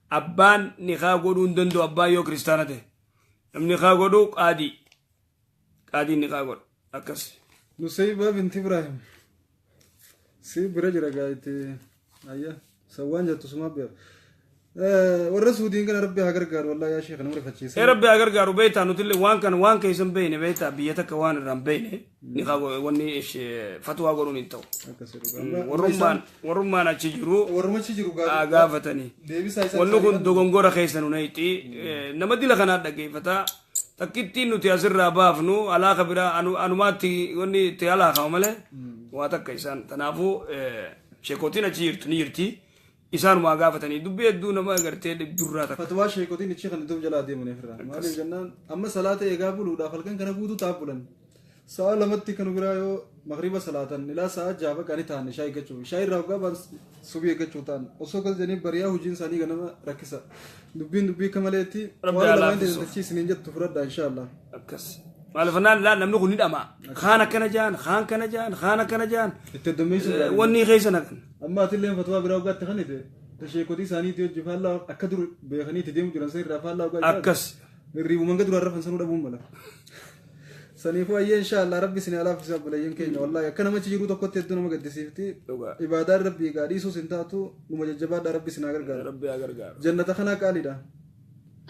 abbaan nikaa godhuu hin danda'u. Abbaan yoo kiristaana ta'e namni nikaa godhu qaadii, qaadiin nikaa godhu akkas. Nusayba binti Ibrahim. Si bira jira gaayite. Ayya. Sawwaan jettu suma beeku. Warra Suudiin kana Rabbi haa gargaaru, wallahi yaa sheekh, nama rifachiisa. Ee, Rabbi haa gargaaru. Beektaa, nutillee waan kana waan keessan beekne, beektaa, biyya takka waan irraan beekne nikaa wanni fatwaa godhuun hin ta'u. Akkasii dhugaa. Warrummaan achi jiru Warruma achi jiru haa gaafatanii. Deebisaa isaa Wanni kun dogongora keessa nu nayxi. Nama dila kanaa dhaggeeffata. Takkittiin nuti asirraa baafnu alaaka biraa anumaatti wanni itti alaakama malee waa takka isaan. Kanaafuu sheekotiin achi jirtu ni jirti. Isaanumaa gaafatanii dubbii hedduu nama agartee durraa takka. Fatwaa sheekotiin ichi kan iddoo jalaa deeman ofirraa. Maaliif jennaan, amma salaata eegaa buluudhaaf halkan kana guutuu ta'a bulan. Sa'a 2tti kan biraa yoo magriba salaatan ilaa sa'a 6 bakka ni ta'an ishaa eeggachuu. Ishaa irraa hoggaa baan subii eeggachuu ta'an. Osoo akkas jedhanii bari'aa hojiin isaanii ganama rakkisa. Dubbiin dubbii akka maleetti Rabbi waan haa lamaan laaffisu. dachii isiniin jettu fudhadhaa inshaallah. Akkas. Maaliifannaan laal namni kun ni dhama. Kaan akkana jaan, kaan kana jaan, kaan akkana jaan. Itti heddummeessuun gaarii. Wanni keessa naqan. Amma atillee fatwaa biraa hoggaatti kan ite sheekotii isaaniitii hojii faallaa akka dur beekanii itti deemu jiran san irraa faallaa hoggaa Akkas. Hirriibuma hanga duraan rafan sanuu dhabuun mala. Saniifuu ayyee, inshaallah Rabbi isin haa laaffisu obboleeyyan keenya, wallahi akka namachi jiruu tokkotti hedduu nama gaddisiifti. Dhugaa. Ibaadaan Rabbii egaa dhiisuus hin taatu, numa jajjabaadhaa, Rabbi isin haa gargaaru. Rabbi haa gargaaru. Jannata kanaa qaaliidha.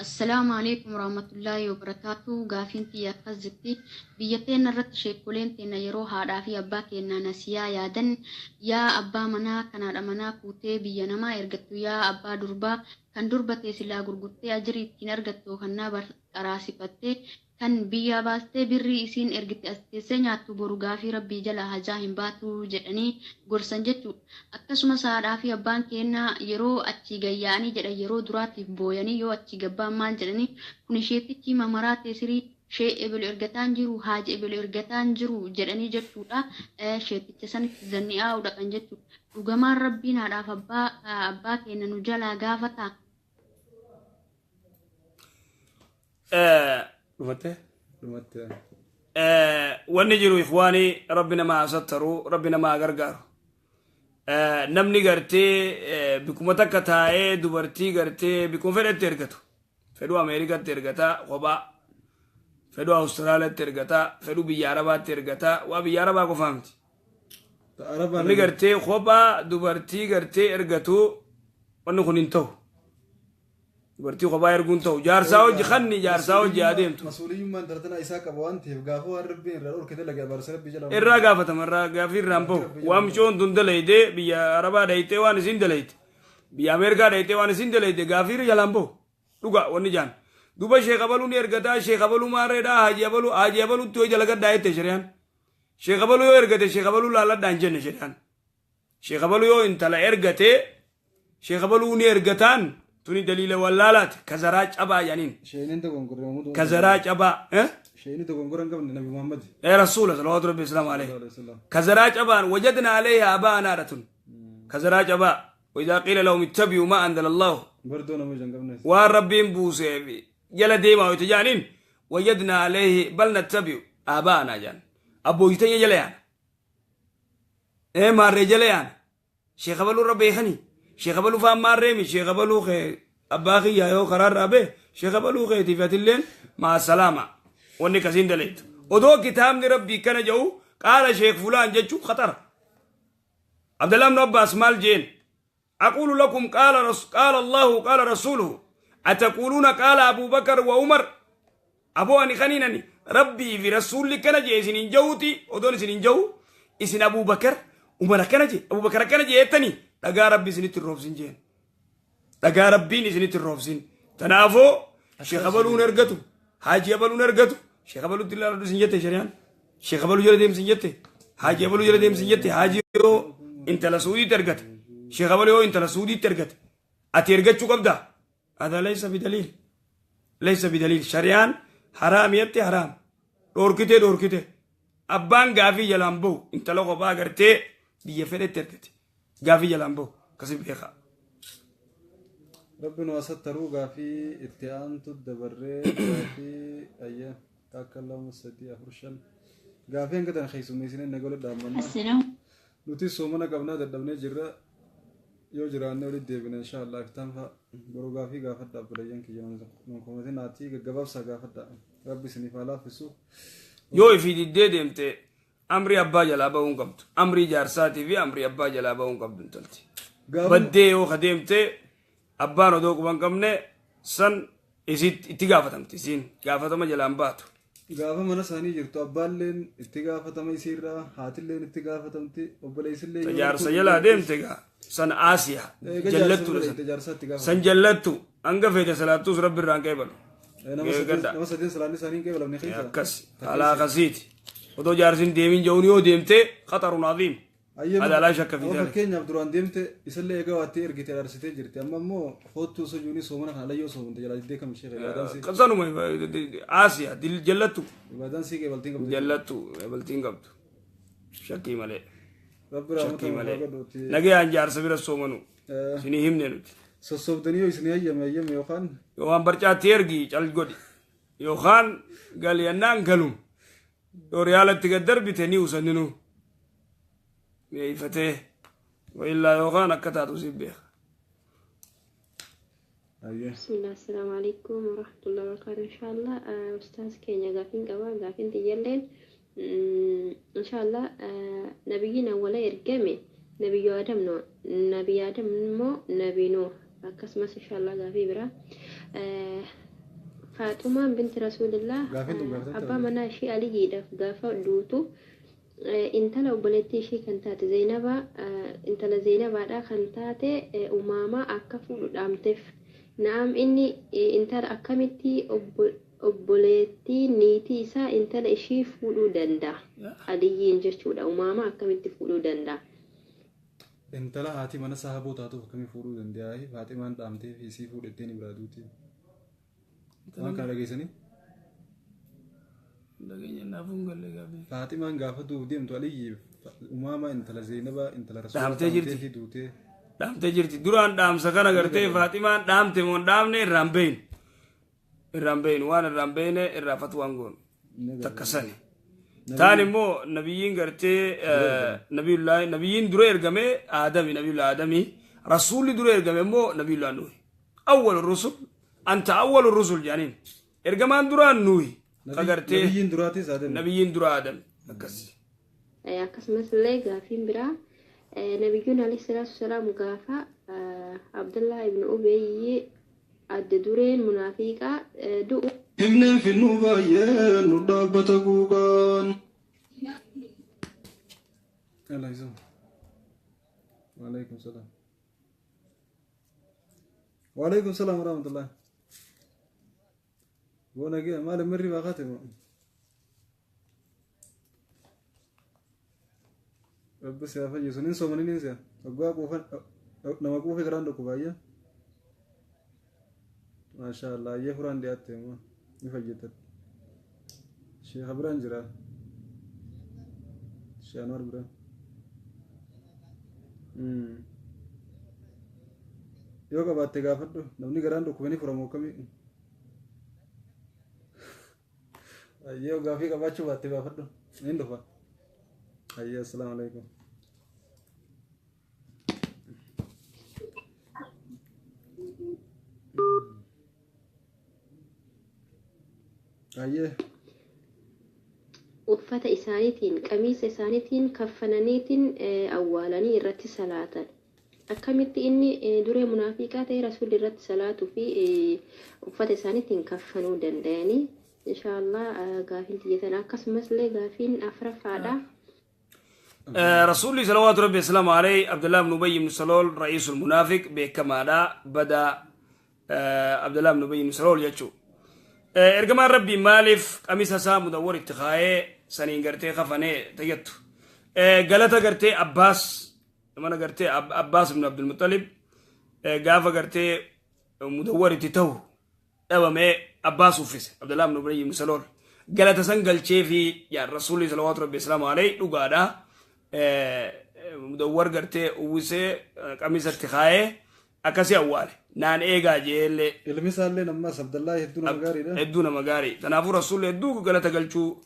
Assalaamu alaikum warahmatullaahi wabarakaatu. Gaafiin tiyya akkas jetti. Biyya teenna irratti sheekkoleen teenna yeroo haadhaa fi abbaa keennaa nasiyaa yaadan, yaa abbaa manaa kan haadha manaa fuutee biyya namaa ergattu, yaa abbaa durbaa kan durba tee silaa gurgurtee ajirii ittiin argattu kannaa qaraasifattee kan biyyaa baastee birrii isiin ergite as teessee nyaattu, boru gaafii Rabbii jalaa hajaa hin baatu jedhanii gorsan jechuudha. Akkasumas haadhaa fi abbaan keennaa yeroo achii gayyaa'anii jedhan yeroo duraatiif booyanii yoo achii gabbaan maal jedhanii, kun isheettichi mamaraa teesirii shee ebelu ergataan jiru, haaji ebelu ergataan jiru jedhanii jechuudha. Sheetticha sanitti zanni'aa'u dhaqan jechuudha. Dhugamaan Rabbiin haadhaaf abbaa keenya nu jalaa gaafata. Dhumatte? Dhumatte. Wanni jiru ikhwaanii, Rabbi nama haa sattaru, Rabbi nama haa gargaaru. Namni gartee bikkuma takka taa'ee dubartii gartee bikkuma fedhetti ergatu. Fedhuu Ameerikaatti ergataa kophaa. Fedhuu Awustiraaliyaatti ergataa, fedhuu biyya Arabaatti ergataa, waa biyya Arabaa qofaa miti. Namni gartee kophaa dubartii gartee ergatu wanni kun hin ta'u. Dubartii kophaa erguun ta'u. Jaarsaa hojii kanni jaarsaa hojii adeemtu. Masuuliyyummaan dardanaa isaa qaba waan ta'eef, gaafa waan Rabbiin irraa dhorkite lage abaarsa Rabbii jala. Irraa gaafatama, irraa gaafii irraan bahu. Waan micoon tun dalayde biyya Arabaa dhayitee waan isin dalayte. Biyya Ameerikaa dhayitee waan isin dalayte gaafii jalaan bahu. Dhuga wanni jaan. Duba sheekh abaluu ni ergataa, sheekh abaluu maarreedhaa, haaji abaluu, haaji abaluutti yoo jalagadhaa jette shari'aan. Sheekh abaluu yoo ergate sheekh abaluu laalladhaa hin jenne shari'aan. Sheekh abaluu yoo intala ergate sheekh abaluu ni ergataan tuni daliila wallaalaati, kazaraa cabaa jedhaniin. Sheeniin dogongorre Muhammad. Kazaraa cabaa. Eh? Sheeni dogongora hin qabne Nabi Muhammad. Ee, rasuula salawaatu rabbi islaamu alayhi. Kazaraa cabaan wajadna alayhi abaanaadha tun. Kazaraa cabaa. وإذا قيل لهم اتبعوا ما أنزل الله Bardoo nama ija hin qabne. Waan Rabbiin buusee fi jala deemaa wayita jaaniin, wajadna alayhi bal nattabi'u aabaa'anaa jaan. Abbootii teenya jala yaana. Ee, maarree jala yaana. Sheekh abaluu irra beekanii. Sheekh abaluu faan maarreemi, sheekh abaluu kee abbaa kiyyaa yoo karaa irraa bee sheekh abaluu keetiif atilleen maa salaama wanni kasiin daleettu. Odoo kitaabni Rabbii kana jedhu qaala sheekh fulaan jechuun khaxara. Abdallah ibn Abbas maal jeen? أقول لكم قال الله قال رسوله أتقولون قال أبو بكر وعمر. أبو أني خنينني ربي في رسول كان جي سنين جوتي ودون سنين جو إسن أبو بكر عمر كان جي أبو بكر كان جي إتني لقى ربي سنة الروفسين جين لقى ربي سنة الروفسين. تنافو شيخ أبلو نرقتو، حاجي أبلو نرقتو، شيخ أبلو تلا رسين جت شريان. Sheekh abaluu jala deemsin jette, haaji abaluu jala deemsin jette. Haaji yoo intala Suudiitti ergate, sheekh abaluu yoo intala Suudiitti ergate, ati ergachuu qabda. Hada laysa bidaliil, laysa bidaliil. Shari'aan haraami jette haraam, dhoorkitee dhoorkite. Abbaan gaafii jalaan bahu intala kophaa gartee biyya fedhetti ergate gaafii jalaan bahu, akkasi beekaa. Rabbi nu asattaruu. Gaafii itti aantu dabarree, gaafii ayya takka, lama, sadii, afur, shan, gaafii hanga tana keessummeessinee nagola dhaammanna. Assalaamu Nuti soomana qabnaa, dadhabnee jirra. Yoo jiraanne walitti deebina insha Allah. Iftaan fa'a boruu gaafii gaafadha. Abboleeyyan kiyya, nun komatinaatii gaggabaabsaa gaafadha. Rabbi isiniif haa laaffisu. Yoo ifii diddee deemte, amrii abbaa jalaa bahuu hin qabdu. Amrii jaarsaatii fi amrii abbaa jalaa bahuu hin qabdu intalti. Baddee yoo ka deemte, abbaan odoo quba hin qabne, san itti gaafatamti, isiin gaafatama jalaan baatu. Gaafa mana isaanii jirtu abbaalleen itti gaafatama isiirraa, haatilleen itti gaafatamti, obboleessillee. Ta jaarsa jalaa deemte gaa san aasiya jallattuudha san. Jaarsa itti gaafatama. San jallattu hanga feete salaattuus rabbi irraan qeebalu. Nama sadeen salaanni isaanii hin qeebalamne keessa. Akkas alaa kasiiti. Odoo jaarsin deemin jehuun yoo deemte, khatarun aziim. Hada laa shakka fi Amma dhalik. Fakkeenyaaf duraan deemte, isallee egaa waatti ergite araarsitee jirti. Amma immoo hoottuu osoo jiruun soomana kana layyoo soomante jalaa diddee kam ishee ibaadaan si Sanuma aasiya jallattu. Ibaadaan sii qeebaltiin qabdu. Jallattu qeebaltiin qabdu. Shakkii malee. Rabbi rahmata Shakkii nuuf malee. haa godhuuti. Nagayaan jaarsa bira soomanu. Isinii himne nuti. Sossobdanii yoo isinii hayyame hayyame yookaan Yookaan barcaatti ergi cal godhi. Yookaan gali yennaan galum. Yoo riyaalatti gad darbite ni usanninu. Mi'eeffatee. Wayillaa yookaan akka taatu si beeka. Bismillah, assalamu alaikum warahmatullahi wabarakatuh. Inshallah, ustaaz keenya, gaafiin qaba. Gaafiin tiyyalleen, inshallah, nabiyyiin awwala ergame nabiyyu Adam no nabi Adam immoo nabi Nuh? Akkasumas inshallah gaafii biraa, Faaxumaan binti Rasuulillah Gaafiin tun gaafatamte. abbaa manaa ishii Aliyyiidhaaf gaafa duutu, intala obboleettii ishii kan taate Zeenabaa, intala Zeenabaadhaa kan taate Umaamaa akka fuudhu dhaamteef. Na'am, inni intala akkamitti obboleettii niitii isaa intala ishii fuudhuu danda'a? Aliyyiin jechuudha. Umaamaa akkamitti fuudhuu danda'a? Intala haati mana sahaboo taatuuf akkamii fuudhuu danda'a? Faaximaan dhaamtee fi isii fuudhettee ni biraa duuti. Waan kana dhageessanii? Dhageenya naaf hin galle gaafii. Faaximaan gaafa du'uuf deemtu Aliyyiif Umaamaa intala Zeenabaa intala Rasuulaa Dhaamtee jirti. fi duutee. Dhaamtee jirti. Duraan dhaamsa kana gartee Faaximaan dhaamte moo hin dhaamne irraan beeynu. Irraan beeynu, waan irraan beeyne irraa fatwaan goonu. Takka sani. Taan immoo nabiyyiin gartee nabiyullaahi nabiyyiin dura ergame Aadami, nabiyullaahi Aadami. Rasuulli dura ergame immoo nabiyullaahi Nuhi. Awwalu rusul, anta awwalu rusul jedhaniin. Ergamaan duraan Nuhi. Ka gartee Nabiyyiin duraatis Aadami. Nabiyyiin dura Aadami. Akkas. Akkasumas illee gaafiin biraa, nabiyyuun alayhi salaatu wasalaam gaafa Abdullah ibn Ubeyyi adda dureen munaafiqaa du'u Himnee finnu baay'ee nu dhaabbata guugaan. Alaikum. Waalaikum salaam. Waalaikum salaam warahmatullah. Bona gee maal mirri baaqate moo? Rabbi si haa fayyisu. Nin soomani nin si'a. Waggaa quufan nama quufe garaan tokko baay'ee. Maashaa Allah, ayyee furaan dhiyaatte immoo ni fayyitatti. Sheekha biraan jira. Sheekh Anwar biraan. Yoo qabaatte gaafadhu, namni garaan dhukkube ni furamu akkamii? Ayyee, gaafii qabaachuu baatte gaafadhu. Niin dhufa. Ayyee, assalaamu alaikum. Ayyee. Uffata isaaniitiin, qamiisa isaaniitiin kaffananiitiin awwaalanii irratti salaatan. Akkamitti inni duree munaafiqaa ta'e rasuulli irratti salaatuu fi uffata isaaniitiin kaffanuu danda'anii? Inshaallah, gaafiin tiyyatan akkasumas illee gaafiin afraffaadha. Rasuulli salawaatu rabbi wasalaamu alayhi Abdullah ibn Ubay ibn Salool, ra'iisul munaafiq beekamaadha, badaa Abdullah ibn Ubay ibn Salool jechuu. Ergamaan rabbii maaliif qamisa isaa mudawwar itti kaayee saniin gartee kafanee tayyattu. Galata gartee Abbaas mana gartee Abbaas ibn Abdul Muttalib gaafa gartee mudawwaritti ta'u dhabamee Abbaas uffise Abdullah ibn Ubay ibn Salool galata san galchee fi yaa Rasuulli salawaatu rabbi salaamu alayhi dhugaadha. Mudawwar gartee uwwisee qamisatti kaayee akkasii awwaale naan eegaa jeellee. Ilmi isaallee ammas Abdallaa hedduu nama gaariidha. Hedduu nama gaarii. Kanaafuu Rasuulli hedduu galata galchuu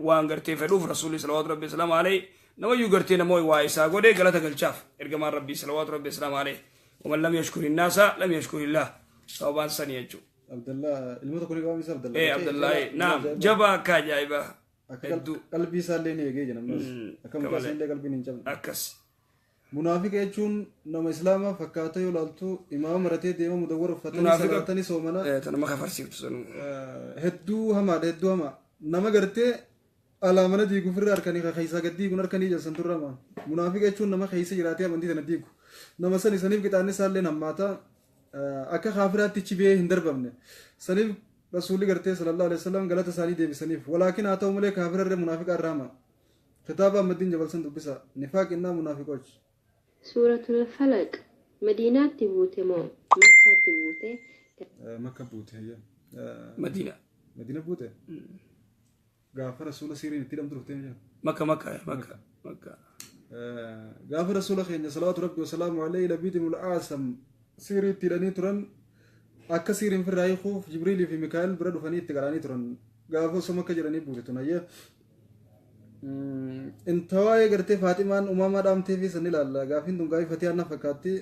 waan gartee fedhuuf Rasuulli salawaatu rabbi salaamu alayhi namayyuu gartee namoo waa isaa godhee galata galchaaf ergamaan rabbii salawaatu rabbi salaamu alayhi. Waman lam yashkuri naasa lam yashkurillah sababaan sanii jechuudha. Abdallaa ilma tokko ni qabaam isa Abdallaa. Abdallaa naam jabaa akka ajaa'ibaa. Akka qalbii isaallee ni eegee jira ammas. Akka mucaa isaallee qalbiin hin cabne. Akkas. Munaafiqa jechuun nama islaamaa fakkaata yoo ilaaltu imaama maratee deema mudawwara uffatanii salaatanii soomana. Nama kafarsiiftu sanuu. Hedduu hamaadha hedduu hamaa. Nama gartee alaa mana diigu ofirraa harkanii keessaa gad diiguun harkanii jalsan turre hamaa. Munaafiqa jechuun nama keessa jiraatee amantii tana diigu. Nama san isaniif qixaanni isaallee hammaata. Akka kaafiraatti chibee hin darbamne. Saniif Rasuulli gartee sallallahu alaihi wasallam galata isaanii deebisaniif. Walaakin haa ta'u malee kaafirarra munaafiqa irraa hamaa. Kitaaba Ahmadiin Jabalsan dubbisa. Nifaaq innaa munaafiqoch. Suuratul Falaq Madiinaatti buute moo Makkaatti buute? Makka buute hayya. Madiina. Madiina buute? Gaafa Rasuula Siiriin itti hidhamtu dhuftee jira. Makka Makka Makka Makka. Gaafa Rasuula keenya salawaatu rabbi wasalaamu alayhi Labiid ibnul Aasam Siirii itti hidhanii turan akka Siiriin firraa hiikuuf Jibriilii fi Mikaa'el bira dhufanii itti qara'anii turan. Gaafa osoo Makka jedhanii buute tun hayya. Inta waa'ee gartee Faaximaan uumamaa dhaamtee fi san ilaalla. Gaafiin tun gaafii Fatihaa na fakkaatti.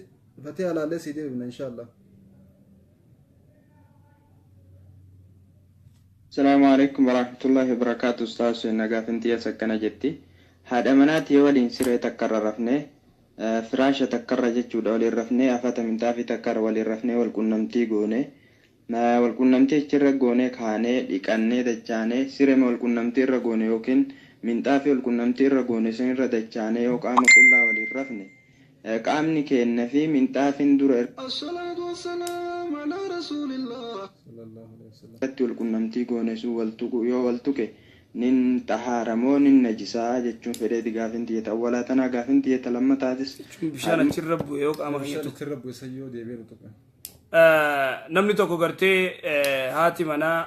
Fatihaa ilaallee sii deebifna inshaallah. Salaamu alaikum warahmatullahi wabarakaatu. Ustaaz nagaa fintiya sakkana jetti. Haadha manaatii waliin siree takkarra rafnee firaasha takkarra jechuudha waliin rafnee afata minxaafii takkarra waliin rafnee wal qunnamtii goone. Wal qunnamtii achirra goone kaanee dhiqannee dachaanee siree wal qunnamtii irra goone yookiin minxaafii wal qunnamtii irra goone sanirra dachaanee yoo qaama qullaa waliin rafne qaamni keenya fi minxaafiin dura As-salaatu wassalaam ala rasuulillah. irratti wal qunnamtii goone sun wal tuqu yoo wal tuqe nin xahaaramoo nin najisaa jechuun fedheeti gaafin tiyyata awwalaa tanaa gaafin tiyyata lammataatis. Bishaan achirra bu'e yoo qaama Bishaan keenya achirra bu'e san yoo deebi'ee nu tuqe. Namni tokko gartee haati manaa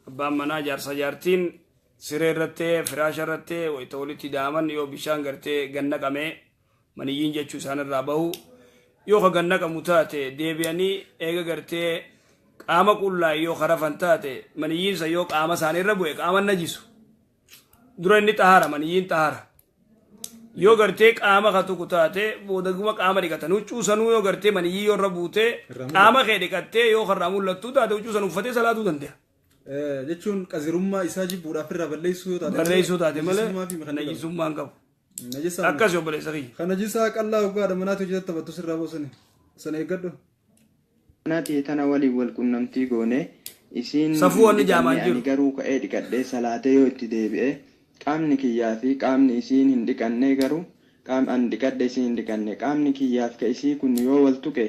abbaan manaa jaarsa jaartiin siree irratti firaasha irratti wayita walitti daaman yoo bishaan gartee gannaqame maniyyiin jechuu isaan irraa bahu yoo ka gannaqamu taate deebi'anii eega gartee qaama qullaa yoo karafan taate maniyyiinsa yoo qaama isaanii irra bu'e qaama najisu. Dura inni xahaara maniyyiin xahaara. Yoo gartee qaama ka tuqu taate boodaguma qaama dhiqatan huccuu sanuu yoo gartee maniyyii yoo irra buute qaama kee dhiqattee yoo karraa mul'attuu taate huccuu san uffatee salaatuu danda'a. Jechuun qazirummaa isaa jibbuudhaaf irraa balleessuu yoo taate Balleessuu taate malee najisummaa fi kan najisummaa hin qabu. Najisaa Akkas obboleessa kiyya. Kan najisaa qallaa hoggaadha manaatti hojjetan taphattu sirraa boosani. Sana eeggadhu. Manaatii tana waliin wal qunnamtii goone isiin Safuu wanni jaamaan dhiqanne jiru. ani garuu ka'ee dhiqadhee salaatee yoo itti deebi'e qaamni kiyyaa fi qaamni isiin hin dhiqanne garuu qaam an dhiqadhe isiin hin dhiqanne qaamni kiyyaaf ka isii kun yoo wal tuqe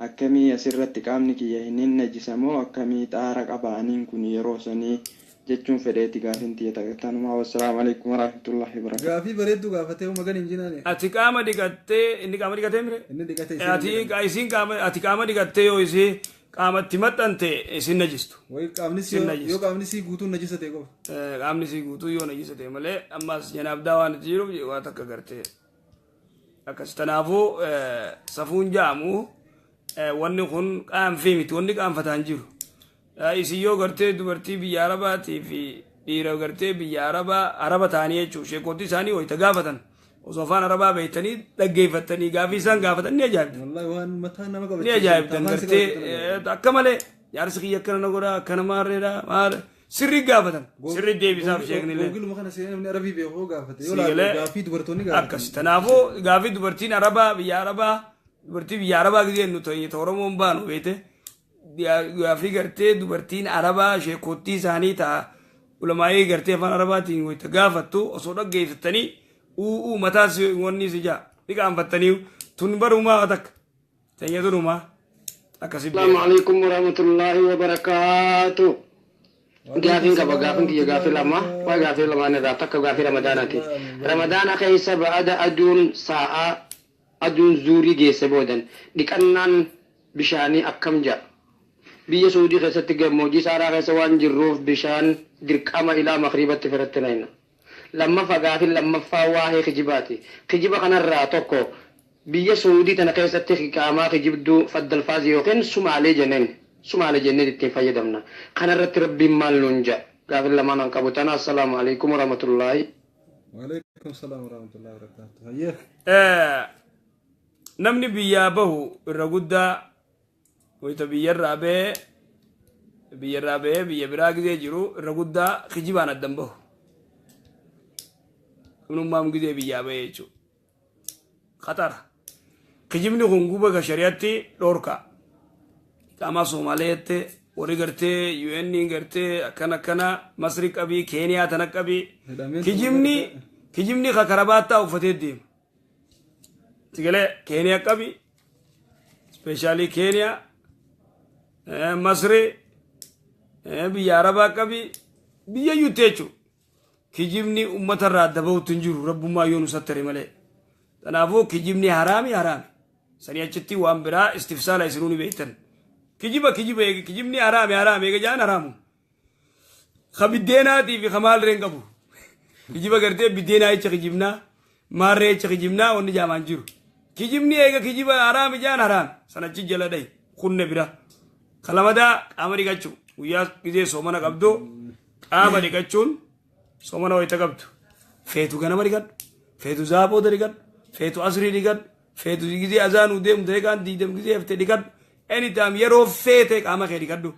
akkamii asirratti qaamni kiyya hin najisamoo akkamii xaara qaba aniin kun yeroo sanii jechuun fedheeti gaafin tiyyata tanumaa. Wassalaamu alaikum warahmatullahi wabarakatuh. Gaafii bareedduu gaafatee magan hin jinaane. Ati qaama dhiqattee inni qaama dhiqatee mire? Inni dhiqate isiin Ati isiin qaama ati qaama dhiqattee yoo isii qaamatti maxxante isin najistu. Wayi qaamni si Isin najistu. yoo qaamni si guutuun najisa ta'e qofa. Qaamni sii guutuu yoo najisa ta'e malee ammas janaabdaa waan itti jiruuf waa takka gartee akkas tanaafuu safuun jaamu wanni kun qaanfii miti wanni qaanfataan jiru. Isin yoo gartee dubartii biyya Arabaatii fi dhiira gartee biyya Arabaa Araba ta'anii jechuun sheekootii isaanii wayita gaafatan osoo afaan Arabaa beektanii dhaggeeffattanii gaafii isaan gaafatan ni ajaa'ibdan. Wallahi waan mataa nama Ni qabachiisu. ajaa'ibdan Afaan si gartee qabachiisu. akka malee jaarsi kiyya akkana na godha akkana maarreedha maal sirri gaafatan sirri deebisaaf sheeknillee. Googiluma kana seenee namni Arabii beeku gaafate. Yoo Siigalee laalu gaafii dubartoonni gaafatan. akkas tanaafuu gaafii dubartiin Arabaa biyya Arabaa dubartii biyya Arabaa gisee nu ta'e Oromoon baanu beete gaafii gartee dubartiin Arabaa sheekottii isaanii ta'a ulamaa'ii gartee afaan Arabaatiin wayita gaafattu osoo dhaggeeffattanii u'uu mataas wanni si jaa dhiqaanfattanii tun barumaa takka teenya tunumaa akkasi Assalamu alaikum warahmatullahi wabarakatuh. Gaafiin qaba, gaafiin kiyya gaafii lama. Waa gaafii lamaan irraa takka gaafii Ramadaanaati. Ramadaana keessa ba'ada aduun sa'aa aduun zuurii geesse boodan dhiqannaan bishaanii akkam ja'a? Biyya Suudii keessatti gammoojjii saaraa keessa waan jirruuf bishaan dirqama ilaa makriibatti firatti nayna. Lammaffaa, gaafiin lammaffaa waa'ee kijibaati. Kijiba kanarraa tokko, biyya Suudii tana keessatti qaamaa kijibduu faddalfaazii yookiin sumaalee jenneen, sumaale jennee ittiin fayyadamna. Kanarratti Rabbiin maal nuun ja'a? Gaafiin lamaan an qabu tana. Assalaamu alaikum warahmatullaahi. Waalaikum salaam warahmatullahi wabarakatuh. Hayyee. Namni biyyaa bahu irra guddaa wayita biyyarraa bahee biyya biraa gizee jiru irra guddaa kijibaan addan bahu. Kunummaam gizee biyyaa bahee jechuudha. Khaxara. Kijibni kun guba ka shari'atti dhoorka. Qaamaa Somaaleetti warri gartee UN gartee akkana akkana Masri qabii, Keeniyaa tana qabii. Kijibni ka karabaattaa uffatee deema. Sigalee Keeniyaa qabii. Especially Keeniyaa, Masri, biyya Arabaa qabii, biyya yuutti jechuudha. Kijibni uummatarraa adda bahutti hin jiru, rabbummaa yoo nu sattare malee. Kanaafuu kijibni haraami haraami. Sanii achitti waan biraa istifsaala isinuu ni beektan. Kijiba kijiba eegi, kijibni haraami haraami eega jaan haraamu. Ka biddeenaatii fi ka maalree hin qabu. Kijiba gartee biddeenaa jecha kijibnaa, maarree jecha kijibnaa wanni jaamaan jiru. Kijibni eega kijiba haraami jaan haraami. Sanachi jala dhahi kunne bira. Kalamadaa qaama dhiqachuu, guyyaa gizee soomana qabdu qaama dhiqachuun, soomana wayita qabdu. Feetu ganama dhiqadhu, feetu zaabooda dhiqadhu, feetu asrii dhiqadhu, feetu gizee azaanuu deemu daqiiqaan 20 gizee haftee dhiqadhu. Anytime yeroo feete qaama kee dhiqadhu.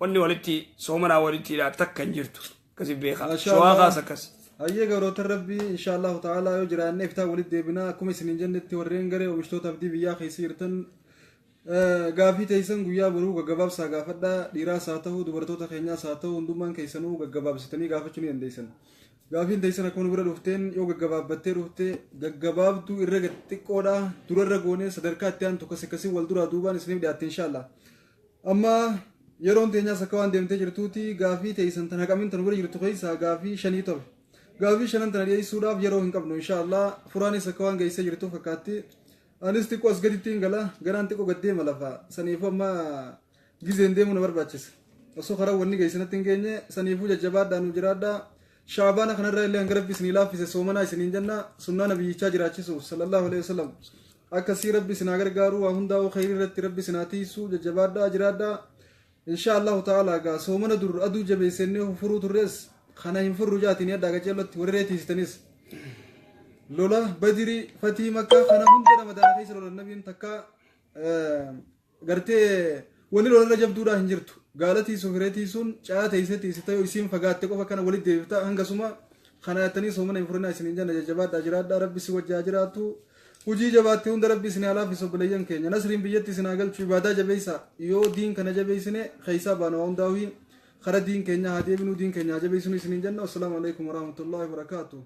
Wanni walitti soomanaa walitti hidhaa takka hin jirtu. Akkasi beekaa. Shawaa kaas akkas. Hayyee, gabroota Rabbii, insha Allahu ta'ala yoo jiraanne iftaa walitti deebinaa. Akkuma isiniin jennetti, warreen garee oomishtoota abdii biyyaa keessa jirtan gaafii teessan guyyaa boruu gaggabaabsaa gaafadhaa. Dhiiraas haa ta'u, dubartoota keenyaas haa ta'u, hundummaan keessanuu gaggabaabsitanii gaafachuu ni dandeessan. Gaafiin teessan akkuma nu bira dhufteen yoo gaggabaabbattee dhufte, gaggabaabduu irra xiqqoodha durarra goonee sadarkaa itti aantu akkas akkasii wal duraa duubaan isiniif dhiyaatte insha Allah. Amma yeroon teenyaas akka waan deemtee jirtuuti, gaafii teessan tan haqamiin tan bira jirtu keessaa gaafii shanii tobe. Gaafii shanan tana dhiyeessuudhaaf yeroo hin qabnu insha Allah. Furaanis akka waan geessee jirtu fakkaatti. Anis xiqqoo as gaditti hin gala, garaan xiqqoo gad deema lafa. Saniifuu amma gizeen deemuu na barbaachisa. Osoo karaa wanni geessanatti hin geenye, saniifuu jajjabaadhaa nu jiraadhaa. Shaabaana kanarraa illee hanga Rabbi isinii laaffise soomanaa isiniin jenna, sunnaa nabiyyichaa jiraachisuuf sallallahu alaihi wasallam. Akkasii Rabbi isinaa gargaaru, waa hundaa'uu khayrii irratti Rabbi isinaa tiisu, jajjabaadhaa jiraadhaa. Insha Allahu ta'ala gaa soomana dur aduu jabeessennee furuu turres kana hin furru jaatiin yaddaa qaceellotti warri reetiisitanis. Lola Badiri, Fatii Makkaa kana hunda Ramadaana keessa lolan nabiin takka gartee wanni lolarra jabduudhaa hin jirtu. Gaala tiisuuf hiree tiisuun caa teessee tiisita, yoo isiin fagaatte qofa kana walitti deebifta. Hangasuma kana yattanii soomana hin furinaa isiniin jenna, jajjabaadhaa jiraadhaa, Rabbi si wajjaa jiraatu. Hujii jabaatte hunda Rabbi isin haa laaffisu, obboleeyyan keenya. Nasriin biyyatti isin haa galchu, ibaadaa jabeessa. Yoo diin kana jabeessine keessaa baana waa hundaa'u. Kara diin keenya haa deebinuu, diin keenya haa jabeessinu isiniin jenna. Assalaamu alaikum warahmatullahi wabarakaatuh.